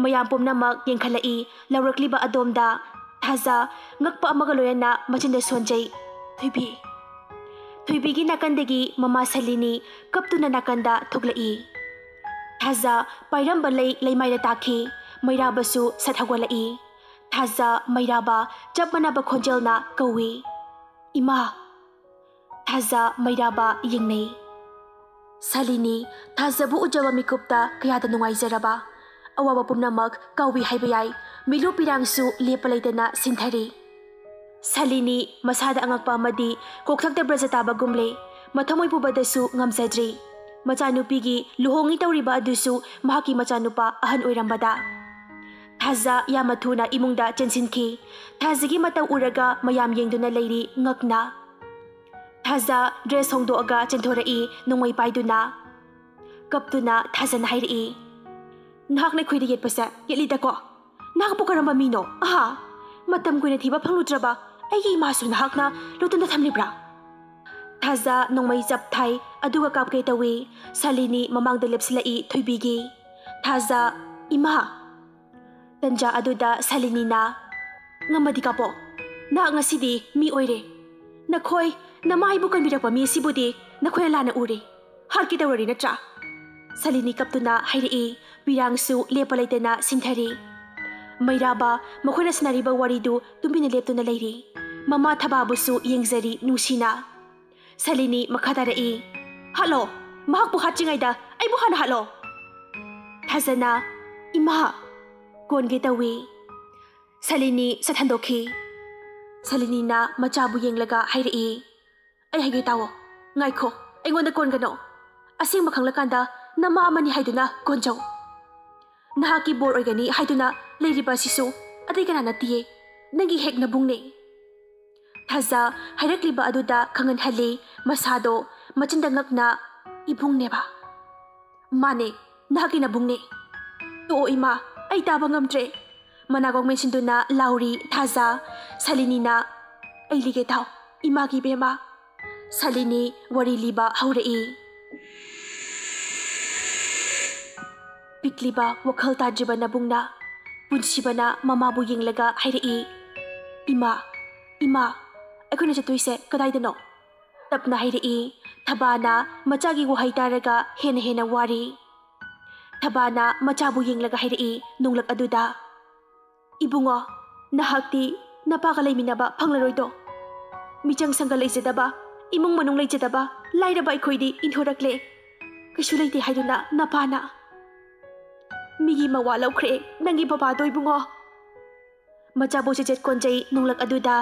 ꯃꯌꯥꯝ ꯄꯨꯝꯅꯃꯛ ꯌꯦꯡꯈꯠꯂꯛꯏ ꯂꯥꯎꯔꯛꯂꯤꯕ ꯑꯗꯣꯝꯗ꯫ ꯊꯥꯖ ꯉꯛꯄ ꯑꯃꯒ ꯂꯣꯏꯅꯅ ꯃꯆꯤꯟꯗ ꯁꯣꯟꯖꯩ, "ꯊꯣꯏꯕꯤ!" ꯊꯣꯏꯕꯤꯒꯤ ꯅꯥꯀꯟꯗꯒꯤ ꯃꯃꯥ ꯁꯂꯤꯅꯤ ꯀꯞꯇꯨꯅ ꯅꯥꯀꯟꯗ ꯊꯣꯛꯂꯛꯏ꯫ ꯊꯥꯖ ꯄꯥꯏꯔꯝꯕ ꯂꯩ ꯂꯩꯃꯥꯏꯗ ꯇꯥꯈꯤ꯫ ꯃꯩꯔꯥꯕꯁꯨ ꯁꯠ ꯍꯧꯒꯠꯂꯛꯏ꯫ ꯊꯥꯖ ꯃꯩꯔꯥꯕ ꯆꯞ ꯃꯥꯟꯅꯕ ꯈꯣꯟꯖꯦꯜꯅ ꯀꯧꯏ, "ꯏꯃꯥ!" ꯊꯥꯖ ꯃꯩꯔꯥꯕ ꯌꯦꯡꯅꯩ꯫ ꯁꯂꯤꯅꯤ ꯊꯥꯖꯕꯨ ꯎꯖꯕ ꯃꯤꯀꯨꯞꯇ ꯀꯌꯥꯗ ꯅꯨꯡꯉꯥꯏꯖꯔꯕ꯫ ꯑꯋꯥꯕ ꯄꯨꯝꯅꯃꯛ ꯀꯥꯎꯏ ꯍꯥꯏꯕ ꯌꯥꯏ꯫ ꯃꯤꯂꯨ ꯄꯤꯔꯥꯡꯁꯨ ꯂꯦꯞꯄ ꯂꯩꯇꯅ ꯁꯤꯟꯊꯔꯤ꯫ ꯁꯂꯤꯅꯤ ꯃꯁꯥꯗ ꯑꯉꯛꯄ ꯑꯃꯗꯤ ꯀꯣꯛꯊꯛꯇ ꯕ꯭ꯔꯖ ꯇꯥꯕꯒꯨꯝꯂꯦ꯫ ꯃꯊꯃꯣꯏ ꯄꯨꯕꯗꯁꯨ ꯉꯝꯖꯗ꯭ꯔꯤ꯫ ꯃꯆꯥꯅꯨꯄꯤꯒꯤ ꯂꯨꯍꯣꯡꯉꯤ ꯇꯧꯔꯤꯕ ꯑꯗꯨꯁꯨ ꯃꯍꯥꯛꯀꯤ ꯃꯆꯥꯅꯨꯄꯥ ꯑꯍꯟ ꯑꯣꯏꯔꯝꯕꯗ꯫ ꯊꯥꯖ ꯌꯥꯝꯅ ꯊꯨꯅ ꯏꯃꯨꯡꯗ ꯆꯦꯟꯁꯤꯟꯈꯤ꯫ ꯊꯥꯖꯒꯤ ꯃꯇꯧ ꯎꯔꯒ ꯃꯌꯥꯝ ꯌꯦꯡꯗꯨꯅ ꯂꯩꯔꯤ ꯉꯛꯅ꯫ ꯊꯥꯖ ꯗ꯭ꯔꯦꯁ ꯍꯣꯡꯗꯣꯛꯑꯒ ꯆꯦꯟꯊꯣꯔꯛꯏ ꯅꯣꯡꯃꯩ ꯄꯥꯏꯗꯨꯅ꯫ ꯀꯞꯇꯨꯅ ꯊꯥꯖꯅ ꯍꯥꯏꯔꯛꯏ, "ꯅꯍꯥꯛꯅ ꯑꯩꯈꯣꯏꯗ ꯌꯦꯠꯄꯁꯦ ꯌꯦꯠꯂꯤꯗꯀꯣ? ꯅꯍꯥꯛꯄꯨ ꯀꯔꯝꯕ ꯃꯤꯅꯣ? ꯑꯍꯥ! ꯃꯇꯝ ꯀꯨꯏꯅ ꯊꯤꯕ ꯐꯪꯂꯨꯗ꯭ꯔꯕ ꯑꯩꯒꯤ ꯏꯃꯥꯁꯨ ꯅꯍꯥꯛꯅ ꯂꯣꯠꯇꯨꯅ ꯊꯝꯂꯤꯕ꯭ꯔꯥ?" ꯊꯥꯖ ꯅꯣꯡꯃꯩ ꯆꯞ ꯊꯥꯏ, ꯑꯗꯨꯒ ꯀꯥꯞꯀꯦ ꯇꯧꯏ꯫ ꯁꯥꯂꯤꯅꯤ ꯃꯃꯥꯡꯗ ꯂꯦꯞꯁꯤꯜꯂꯛꯏ ꯊꯣꯏꯕꯤꯒꯤ꯫ ꯊꯥꯖ, "ꯏꯃꯥ!" ꯇꯟꯖꯥ ꯑꯗꯨꯗ ꯁꯥꯂꯤꯅꯤꯅ, "ꯉꯝꯃꯗꯤ ꯀꯥꯞꯄꯣ, ꯅꯍꯥꯛ ꯉꯁꯤꯗꯤ ꯃꯤ ꯑꯣꯏꯔꯦ꯫ ꯅꯈꯣꯏ, ꯅꯃꯥ ꯑꯩꯕꯨ ꯀꯟꯕꯤꯔꯛꯄ ꯃꯤ ꯑꯁꯤꯕꯨꯗꯤ ꯅꯈꯣꯏꯅ ꯂꯥꯟꯅ ꯎꯔꯦ꯫ ꯍꯥꯠꯀꯦ ꯇꯧꯔꯔꯤ ꯅꯠꯇ꯭ꯔꯥ?" ꯁꯂꯤꯅꯤ ꯀꯞꯇꯨꯅ ꯍꯥꯏꯔꯛꯏ꯫ ꯕꯤꯔꯥꯡꯁꯨ ꯂꯦꯞꯄ ꯂꯩꯇꯅ ꯁꯤꯟꯊꯔꯤ꯫ ꯃꯩꯔꯥꯕ ꯃꯈꯣꯏꯅ ꯁꯥꯟꯅꯔꯤꯕ ꯋꯥꯔꯤꯗꯨ ꯇꯨꯃꯤꯟꯅ ꯂꯦꯞꯇꯨꯅ ꯂꯩꯔꯤ꯫ ꯃꯃꯥ ꯊꯕꯥꯕꯨꯁꯨ ꯌꯦꯡꯖꯔꯤ ꯅꯨꯡꯁꯤꯅ꯫ ꯁꯂꯤꯅꯤ ꯃꯈꯥ ꯇꯥꯔꯛꯏ꯫ "ꯍꯥꯠꯂꯣ! ꯃꯍꯥꯛꯄꯨ ꯍꯥꯠꯇ꯭ꯔꯤꯉꯩꯗ ꯑꯩꯕꯨ ꯍꯥꯟꯅ ꯍꯥꯠꯂꯣ!" ꯊꯥꯖꯅ, "ꯏꯃꯥ!" ꯀꯣꯟꯒꯦ ꯇꯧꯏ꯫ ꯁꯂꯤꯅꯤ ꯁꯠ ꯍꯟꯗꯣꯛꯈꯤ꯫ ꯁꯂꯤꯅꯤꯅ ꯃꯆꯥꯕꯨ ꯌꯦꯡꯂꯒ ꯍꯥꯏꯔꯛꯏ, "ꯑꯩ ꯍꯥꯏꯒꯦ ꯇꯥꯎꯑꯣ꯫ ꯉꯥꯏꯈꯣ, ꯑꯩꯉꯣꯟꯗ ꯀꯣꯟꯒꯅꯣ꯫ ꯑꯁꯦꯡꯕ ꯈꯪꯂꯀꯥꯟꯗ ꯅꯃꯥ ꯑꯃꯅꯤ ꯍꯥꯏꯗꯨꯅ ꯀꯣꯟꯖꯧ꯫ ꯅꯍꯥꯛꯀꯤ ꯕꯣꯔ ꯑꯣꯏꯒꯅꯤ ꯍꯥꯏꯗꯨꯅ ꯂꯩꯔꯤꯕ ꯑꯁꯤꯁꯨ ꯑꯇꯩ ꯀꯅꯥ ꯅꯠꯇꯤꯌꯦ, ꯅꯪꯒꯤ ꯍꯦꯛ ꯅꯕꯨꯡꯅꯦ꯫" ꯊꯥꯖ ꯍꯥꯏꯔꯛꯂꯤꯕ ꯑꯗꯨꯗ ꯈꯪꯍꯟꯍꯜꯂꯤ꯫ ꯃꯁꯥꯗꯣ ꯃꯆꯤꯟꯗ ꯉꯛꯅ, "ꯏꯕꯨꯡꯅꯦꯕ?" "ꯃꯥꯅꯦ, ꯅꯍꯥꯛꯀꯤ ꯅꯕꯨꯡꯅꯦ꯫" "ꯇꯣꯛꯑꯣ ꯏꯃꯥ, ꯑꯩ ꯇꯥꯕ ꯉꯝꯗ꯭ꯔꯦ꯫" ꯃꯅꯥꯀꯣꯡ ꯃꯦꯟꯁꯤꯟꯗꯨꯅ ꯂꯥꯎꯔꯤ ꯊꯥꯖ꯫ ꯁꯂꯤꯅꯤꯅ, "ꯑꯩ ꯂꯤꯒꯦ ꯇꯥꯎ, ꯏꯃꯥꯒꯤ ꯏꯕꯦꯝꯃ꯫" ꯁꯂꯤꯅꯤ ꯋꯥꯔꯤ ꯂꯤꯕ ꯍꯧꯔꯛꯏ꯫ ꯄꯤꯛꯂꯤꯕ ꯋꯥꯈꯜ ꯇꯥꯗ꯭ꯔꯤꯕ ꯅꯕꯨꯡꯅ꯫ ꯄꯨꯟꯁꯤꯕꯅ ꯃꯃꯥꯕꯨ ꯌꯦꯡꯂꯒ ꯍꯥꯏꯔꯛꯏ, "ꯏꯃꯥ, ꯏꯃꯥ, ꯑꯩꯈꯣꯏꯅ ꯆꯠꯇꯣꯏꯁꯦ ꯀꯗꯥꯏꯗꯅꯣ?" ꯇꯞꯅ ꯍꯥꯏꯔꯛꯏ꯫ ꯊꯕꯥꯅ ꯃꯆꯥꯒꯤ ꯋꯥꯍꯩ ꯇꯥꯔꯒ ꯍꯦꯟꯅ ꯍꯦꯟꯅ ꯋꯥꯔꯤ꯫ ꯊꯕꯥꯅ ꯃꯆꯥꯕꯨ ꯌꯦꯡꯂꯒ ꯍꯥꯏꯔꯛꯏ ꯅꯣꯡꯂꯛ ꯑꯗꯨꯗ, "ꯏꯕꯨꯡꯉꯣ, ꯅꯍꯥꯛꯇꯤ ꯅꯄꯥꯒ ꯂꯩꯃꯤꯟꯅꯕ ꯐꯪꯂꯔꯣꯏꯗꯣ꯫ ꯃꯤꯆꯪ ꯁꯪꯒ ꯂꯩꯖꯗꯕ, ꯏꯃꯨꯡ ꯃꯅꯨꯡ ꯂꯩꯖꯗꯕ, ꯂꯥꯏꯔꯕ ꯑꯩꯈꯣꯏꯗꯤ ꯏꯟꯊꯣꯔꯛꯂꯦ꯫ ꯀꯩꯁꯨ ꯂꯩꯇꯦ ꯍꯥꯏꯗꯨꯅ ꯅꯄꯥꯅ ꯃꯤꯒꯤ ꯃꯋꯥ ꯂꯧꯈ꯭ꯔꯦ ꯅꯪꯒꯤ ꯕꯕꯥꯗꯣ, ꯏꯕꯨꯡꯉꯣ꯫" ꯃꯆꯥꯕꯨ ꯆꯦꯆꯦꯠ ꯀꯣꯟꯖꯩ ꯅꯣꯡꯂꯛ ꯑꯗꯨꯗ꯫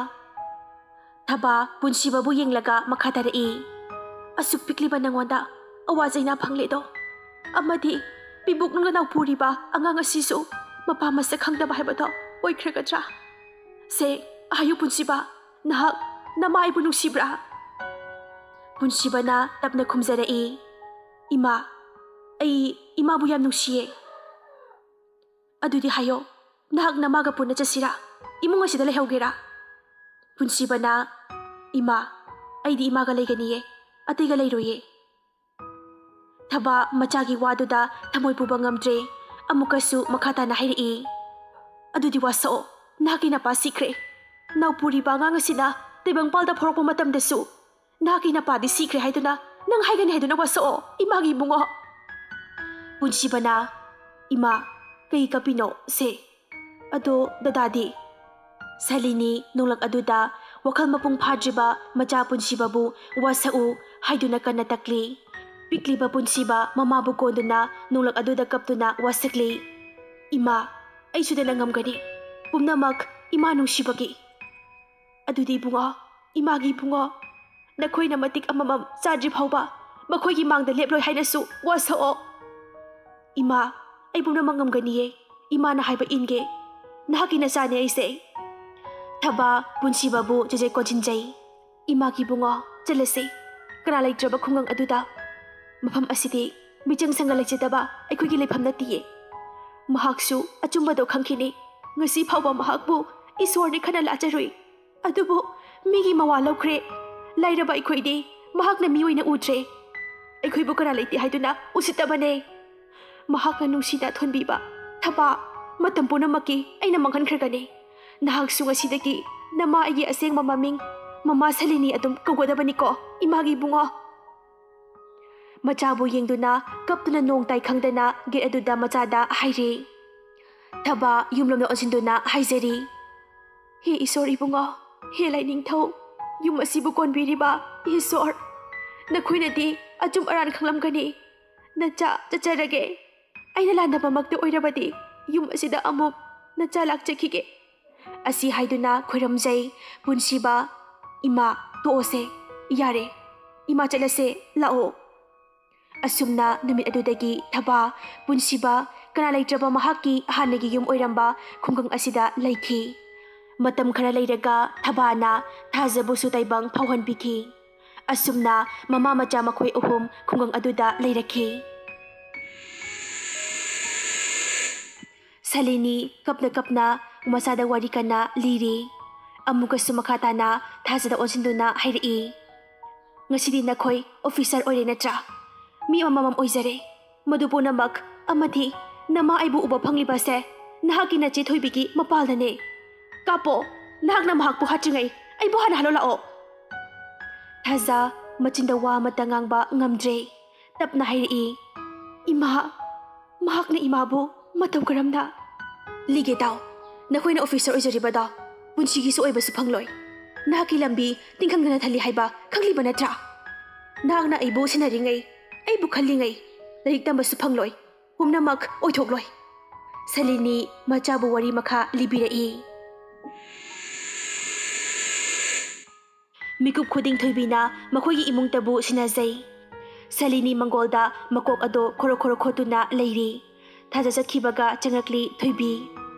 ꯊꯕꯥ ꯄꯨꯟꯁꯤꯕꯕꯨ ꯌꯦꯡꯂꯒ ꯃꯈꯥ ꯇꯥꯔꯛꯏ, "ꯑꯁꯨꯛ ꯄꯤꯛꯂꯤꯕ ꯅꯪꯉꯣꯟꯗ ꯑꯋꯥ ꯆꯩꯅꯥ ꯐꯪꯂꯦꯗꯣ꯫ ꯑꯃꯗꯤ ꯄꯤꯕꯨꯛ ꯅꯨꯡꯗ ꯅꯥꯎꯄꯨꯔꯤꯕ ꯑꯉꯥꯡ ꯑꯁꯤꯁꯨ ꯃꯄꯥ ꯃꯁꯛ ꯈꯪꯗꯕ ꯍꯥꯏꯕꯗꯣ ꯑꯣꯏꯈ꯭ꯔꯒꯗ꯭ꯔꯥ? ꯁꯦ, ꯍꯥꯏꯌꯨ ꯄꯨꯟꯁꯤꯕ, ꯅꯍꯥꯛ ꯅꯃꯥ ꯑꯩꯕꯨ ꯅꯨꯡꯁꯤꯕ꯭ꯔꯥ?" ꯄꯨꯟꯁꯤꯕꯅ ꯇꯞꯅ ꯈꯨꯝꯖꯔꯛꯏ, "ꯏꯃꯥ, ꯑꯩ ꯏꯃꯥꯕꯨ ꯌꯥꯝ ꯅꯨꯡꯁꯤꯌꯦ꯫" "ꯑꯗꯨꯗꯤ ꯍꯥꯏꯌꯣ, ꯅꯍꯥꯛ ꯅꯃꯥꯒ ꯄꯨꯟꯅ ꯆꯠꯁꯤꯔꯥ? ꯏꯃꯨꯡ ꯑꯁꯤꯗ ꯂꯩꯍꯧꯒꯦꯔꯥ?" ꯄꯨꯟꯁꯤꯕꯅ, "ꯏꯃꯥ, ꯑꯩꯗꯤ ꯏꯃꯥꯒ ꯂꯩꯒꯅꯤꯌꯦ, ꯑꯇꯩꯒ ꯂꯩꯔꯣꯏꯌꯦ꯫" ꯊꯕꯥ ꯃꯆꯥꯒꯤ ꯋꯥꯗꯨꯗ ꯊꯃꯣꯏ ꯄꯨꯕ ꯉꯝꯗ꯭ꯔꯦ꯫ ꯑꯃꯨꯛꯀꯁꯨ ꯃꯈꯥ ꯇꯥꯅ ꯍꯥꯏꯔꯛꯏ, "ꯑꯗꯨꯗꯤ ꯋꯥꯁꯛꯑꯣ, ꯅꯍꯥꯛꯀꯤ ꯅꯄꯥ ꯁꯤꯈ꯭ꯔꯦ꯫ ꯅꯥꯎꯄꯨꯔꯤꯕ ꯑꯉꯥꯡ ꯑꯁꯤꯅ ꯇꯥꯏꯕꯪꯄꯥꯜꯗ ꯐꯥꯎꯔꯛꯄ ꯃꯇꯝꯗꯁꯨ ꯅꯍꯥꯛꯀꯤ ꯅꯄꯥꯗꯤ ꯁꯤꯈ꯭ꯔꯦ ꯍꯥꯏꯗꯨꯅ ꯅꯪ ꯍꯥꯏꯒꯅꯤ ꯍꯥꯏꯗꯨꯅ ꯋꯥꯁꯛꯑꯣ, ꯏꯃꯥꯒꯤ ꯏꯕꯨꯡꯉꯣ꯫ ꯄꯨꯟꯁꯤꯕꯅ, "ꯏꯃꯥ, ꯀꯩ ꯀꯞꯄꯤꯅꯣ ꯁꯦ? ꯑꯗꯣ ꯗꯗꯥꯗꯤ?" ꯁꯂꯤꯅꯤ ꯅꯣꯡꯂꯛ ꯑꯗꯨꯗ ꯋꯥꯈꯜ ꯃꯄꯨꯡ ꯐꯥꯗ꯭ꯔꯤꯕ ꯃꯆꯥ ꯄꯨꯟꯁꯤꯕꯕꯨ ꯋꯥꯁꯛꯎ ꯍꯥꯏꯗꯨꯅ ꯀꯟꯅ ꯇꯛꯂꯤ꯫ ꯄꯤꯛꯂꯤꯕ ꯄꯨꯟꯁꯤꯕ ꯃꯃꯥꯕꯨ ꯀꯣꯟꯗꯨꯅ ꯅꯣꯡꯂꯛ ꯑꯗꯨꯗ ꯀꯞꯇꯨꯅ ꯋꯥꯁꯛꯂꯤ, "ꯏꯃꯥ, ꯑꯩ ꯁꯤꯗꯅ ꯉꯝꯒꯅꯤ꯫ ꯄꯨꯝꯅꯃꯛ ꯏꯃꯥ ꯅꯨꯡꯁꯤꯕꯒꯤ꯫ ꯑꯗꯨꯗꯤ ꯏꯕꯨꯡꯉꯣ, ꯏꯃꯥꯒꯤ ꯏꯕꯨꯡꯉꯣ, ꯅꯈꯣꯏꯅ ꯃꯇꯤꯛ ꯑꯃꯃꯝ ꯆꯥꯗ꯭ꯔꯤ ꯐꯥꯎꯕ ꯃꯈꯣꯏꯒꯤ ꯃꯥꯡꯗ ꯂꯦꯞꯂꯣꯏ ꯍꯥꯏꯅꯁꯨ ꯋꯥꯁꯛꯑꯣ꯫ ꯏꯃꯥ, ꯑꯩ ꯄꯨꯝꯅꯃꯛ ꯉꯝꯒꯅꯤꯌꯦ꯫ ꯏꯃꯥꯅ ꯍꯥꯏꯕ ꯏꯟꯒꯦ꯫ ꯅꯍꯥꯛꯀꯤ ꯅꯆꯥꯅꯦ ꯑꯩꯁꯦ꯫" ꯊꯕꯥ ꯄꯨꯟꯁꯤꯕꯕꯨ ꯆꯦꯆꯦ ꯀꯣꯟꯁꯤꯟꯖꯩ꯫ "ꯏꯃꯥꯒꯤ ꯏꯕꯨꯡꯉꯣ, ꯆꯠꯂꯁꯤ꯫ ꯀꯅꯥ ꯂꯩꯇ꯭ꯔꯕ ꯈꯨꯡꯒꯪ ꯑꯗꯨꯗ? ꯃꯐꯝ ꯑꯁꯤꯗꯤ ꯃꯤꯆꯪ ꯁꯪꯒ ꯂꯩꯖꯗꯕ ꯑꯩꯈꯣꯏꯒꯤ ꯂꯩꯐꯝ ꯅꯠꯇꯤꯌꯦ꯫ ꯃꯍꯥꯛꯁꯨ ꯑꯆꯨꯝꯕꯗꯣ ꯈꯪꯈꯤꯅꯤ꯫ ꯉꯁꯤ ꯐꯥꯎꯕ ꯃꯍꯥꯛꯄꯨ ꯏꯁꯣꯔꯅꯤ ꯈꯟꯅ ꯂꯥꯠꯆꯔꯨꯏ꯫ ꯑꯗꯨꯕꯨ ꯃꯤꯒꯤ ꯃꯋꯥ ꯂꯧꯈ꯭ꯔꯦ꯫ ꯂꯥꯏꯔꯕ ꯑꯩꯈꯣꯏꯗꯤ ꯃꯍꯥꯛꯅ ꯃꯤ ꯑꯣꯏꯅ ꯎꯗ꯭ꯔꯦ꯫ ꯑꯩꯈꯣꯏꯕꯨ ꯀꯅꯥ ꯂꯩꯇꯦ ꯍꯥꯏꯗꯨꯅ ꯎꯁꯤꯠꯇꯕꯅꯦ꯫ ꯃꯍꯥꯛꯅ ꯅꯨꯡꯁꯤꯅ ꯊꯣꯟꯕꯤꯕ ꯊꯕꯥ ꯃꯇꯝ ꯄꯨꯝꯅꯃꯛꯀꯤ ꯑꯩꯅ ꯃꯥꯡꯍꯟꯈ꯭ꯔꯒꯅꯤ꯫ ꯅꯍꯥꯛꯁꯨ ꯉꯁꯤꯗꯒꯤ ꯅꯃꯥ ꯑꯩꯒꯤ ꯑꯁꯦꯡꯕ ꯃꯃꯤꯡ ꯃꯃꯥ ꯁꯂꯤꯅꯤ ꯑꯗꯨꯝ ꯀꯧꯒꯗꯕꯅꯤꯀꯣ, ꯏꯃꯥꯒꯤ ꯏꯕꯨꯡꯉꯣ꯫" ꯃꯆꯥꯕꯨ ꯌꯦꯡꯗꯨꯅ ꯀꯞꯇꯨꯅ ꯅꯣꯡ ꯇꯥꯏ ꯈꯪꯗꯅ ꯒꯦꯠ ꯑꯗꯨꯗ ꯃꯆꯥꯗ ꯍꯥꯏꯔꯤ꯫ ꯊꯕꯥ ꯌꯨꯝꯂꯣꯝꯗ ꯑꯣꯟꯁꯤꯟꯗꯨꯅ ꯍꯥꯏꯖꯔꯤ, "ꯍꯦ ꯏꯁꯣꯔ ꯏꯕꯨꯡꯉꯣ, ꯍꯦ ꯂꯥꯏꯅꯤꯡꯊꯧ, ꯌꯨꯝ ꯑꯁꯤꯕꯨ ꯀꯣꯟꯕꯤꯔꯤꯕ ꯏꯁꯣꯔ, ꯅꯈꯣꯏꯅꯗꯤ ꯑꯆꯨꯝ ꯑꯔꯥꯟ ꯈꯪꯂꯝꯒꯅꯤ꯫ ꯅꯆꯥ ꯆꯠꯆꯔꯒꯦ꯫ ꯑꯩꯅ ꯂꯥꯟꯗꯕꯃꯛꯇ ꯑꯣꯏꯔꯕꯗꯤ ꯌꯨꯝ ꯑꯁꯤꯗ ꯑꯃꯨꯛ ꯅꯆꯥ ꯂꯥꯛꯆꯈꯤꯒꯦ꯫" ꯑꯁꯤ ꯍꯥꯏꯗꯨꯅ ꯈꯣꯏꯔꯝꯖꯩ꯫ ꯄꯨꯟꯁꯤꯕ, "ꯏꯃꯥ, ꯇꯣꯛꯑꯣꯁꯦ, ꯌꯥꯔꯦ, ꯏꯃꯥ ꯆꯠꯂꯁꯦ, ꯂꯥꯛꯑꯣ꯫" ꯑꯁꯨꯝꯅ ꯅꯨꯃꯤꯠ ꯑꯗꯨꯗꯒꯤ ꯊꯕꯥ ꯄꯨꯟꯁꯤꯕ ꯀꯅꯥ ꯂꯩꯇ꯭ꯔꯕ ꯃꯍꯥꯛꯀꯤ ꯍꯥꯟꯅꯒꯤ ꯌꯨꯝ ꯑꯣꯏꯔꯝꯕ ꯈꯨꯡꯒꯪ ꯑꯁꯤꯗ ꯂꯩꯈꯤ꯫ ꯃꯇꯝ ꯈꯔ ꯂꯩꯔꯒ ꯊꯕꯥꯅ ꯊꯥꯖꯕꯨꯁꯨ ꯇꯥꯏꯕꯪ ꯐꯥꯎꯍꯟꯕꯤꯈꯤ꯫ ꯑꯁꯨꯝꯅ ꯃꯃꯥ ꯃꯆꯥ ꯃꯈꯣꯏ ꯑꯍꯨꯝ ꯈꯨꯡꯒꯪ ꯑꯗꯨꯗ ꯂꯩꯔꯛꯈꯤ꯫ ꯁꯂꯤꯅꯤ ꯀꯞꯅ ꯀꯞꯅ ꯃꯆꯥꯗ ꯋꯥꯔꯤ ꯀꯟꯅ ꯂꯤꯔꯤ꯫ ꯑꯃꯨꯛꯀꯁꯨ ꯃꯈꯥ ꯇꯥꯅ ꯊꯥꯖꯗ ꯑꯣꯟꯁꯤꯟꯗꯨꯅ ꯍꯥꯏꯔꯛꯏ, "ꯉꯁꯤꯗꯤ ꯅꯈꯣꯏ ꯑꯣꯐꯤꯁꯔ ꯑꯣꯏꯔꯦ ꯅꯠꯇ꯭ꯔꯥ? ꯃꯤ ꯑꯃꯃꯝ ꯑꯣꯏꯖꯔꯦ꯫ ꯃꯗꯨ ꯄꯨꯝꯅꯃꯛ ꯑꯃꯗꯤ ꯅꯃꯥ ꯑꯩꯕꯨ ꯎꯕ ꯐꯪꯂꯤꯕꯁꯦ ꯅꯍꯥꯛꯀꯤ ꯅꯆꯦ ꯊꯣꯏꯕꯤꯒꯤ ꯃꯄꯥꯜꯗꯅꯦ꯫ ꯀꯥꯞꯄꯣ, ꯅꯍꯥꯛꯅ ꯃꯍꯥꯛꯄꯨ ꯍꯥꯠꯇ꯭ꯔꯤꯉꯩ ꯑꯩꯕꯨ ꯍꯥꯟꯅ ꯍꯜꯂꯣ ꯂꯥꯛꯑꯣ꯫ ꯊꯥꯖ ꯃꯆꯤꯟꯗ ꯋꯥ ꯑꯃꯠꯇ ꯉꯥꯡꯕ ꯉꯝꯗ꯭ꯔꯦ꯫ ꯇꯞꯅ ꯍꯥꯏꯔꯛꯏ, "ꯏꯃꯥ, ꯃꯍꯥꯛꯅ ꯏꯃꯥꯕꯨ ꯃꯇꯧ ꯀꯔꯝꯅ?" "ꯂꯤꯒꯦ ꯇꯥꯎ, ꯅꯈꯣꯏꯅ ꯑꯣꯐꯤꯁꯔ ꯑꯣꯏꯖꯔꯤꯕꯗꯣ ꯄꯨꯟꯁꯤꯒꯤꯁꯨ ꯑꯣꯏꯕꯁꯨ ꯐꯪꯂꯣꯏ꯫ ꯅꯍꯥꯛꯀꯤ ꯂꯝꯕꯤ ꯇꯤꯡꯈꯪꯗꯅ ꯊꯜꯂꯤ ꯍꯥꯏꯕ ꯈꯪꯂꯤꯕ ꯅꯠꯇ꯭ꯔꯥ? ꯅꯍꯥꯛꯅ ꯑꯩꯕꯨ ꯁꯦꯟꯅꯔꯤꯉꯩ, ꯑꯩꯕꯨ ꯈꯜꯂꯤꯉꯩ, ꯂꯥꯏꯔꯤꯛ ꯇꯝꯕꯁꯨ ꯐꯪꯂꯣꯏ, ꯄꯨꯝꯅꯃꯛ ꯑꯣꯏꯊꯣꯛꯂꯣꯏ꯫" ꯁꯂꯤꯅꯤ ꯃꯆꯥꯕꯨ ꯋꯥꯔꯤ ꯃꯈꯥ ꯂꯤꯕꯤꯔꯛꯏ꯫ ꯃꯤꯀꯨꯞ ꯈꯨꯗꯤꯡ ꯊꯣꯏꯕꯤꯅ ꯃꯈꯣꯏꯒꯤ ꯏꯃꯨꯡꯇꯕꯨ ꯁꯤꯟꯅꯖꯩ꯫ ꯁꯂꯤꯅꯤ ꯃꯪꯒꯣꯜꯗ ꯃꯀꯣꯛ ꯑꯗꯣ ꯈꯣꯔꯣ ꯈꯣꯔꯣ ꯈꯣꯠꯇꯨꯅ ꯂꯩꯔꯤ꯫ ꯊꯥꯖ ꯆꯠꯈꯤꯕꯒ ꯆꯪꯂꯛꯂꯤ ꯊꯣꯏꯕꯤ꯫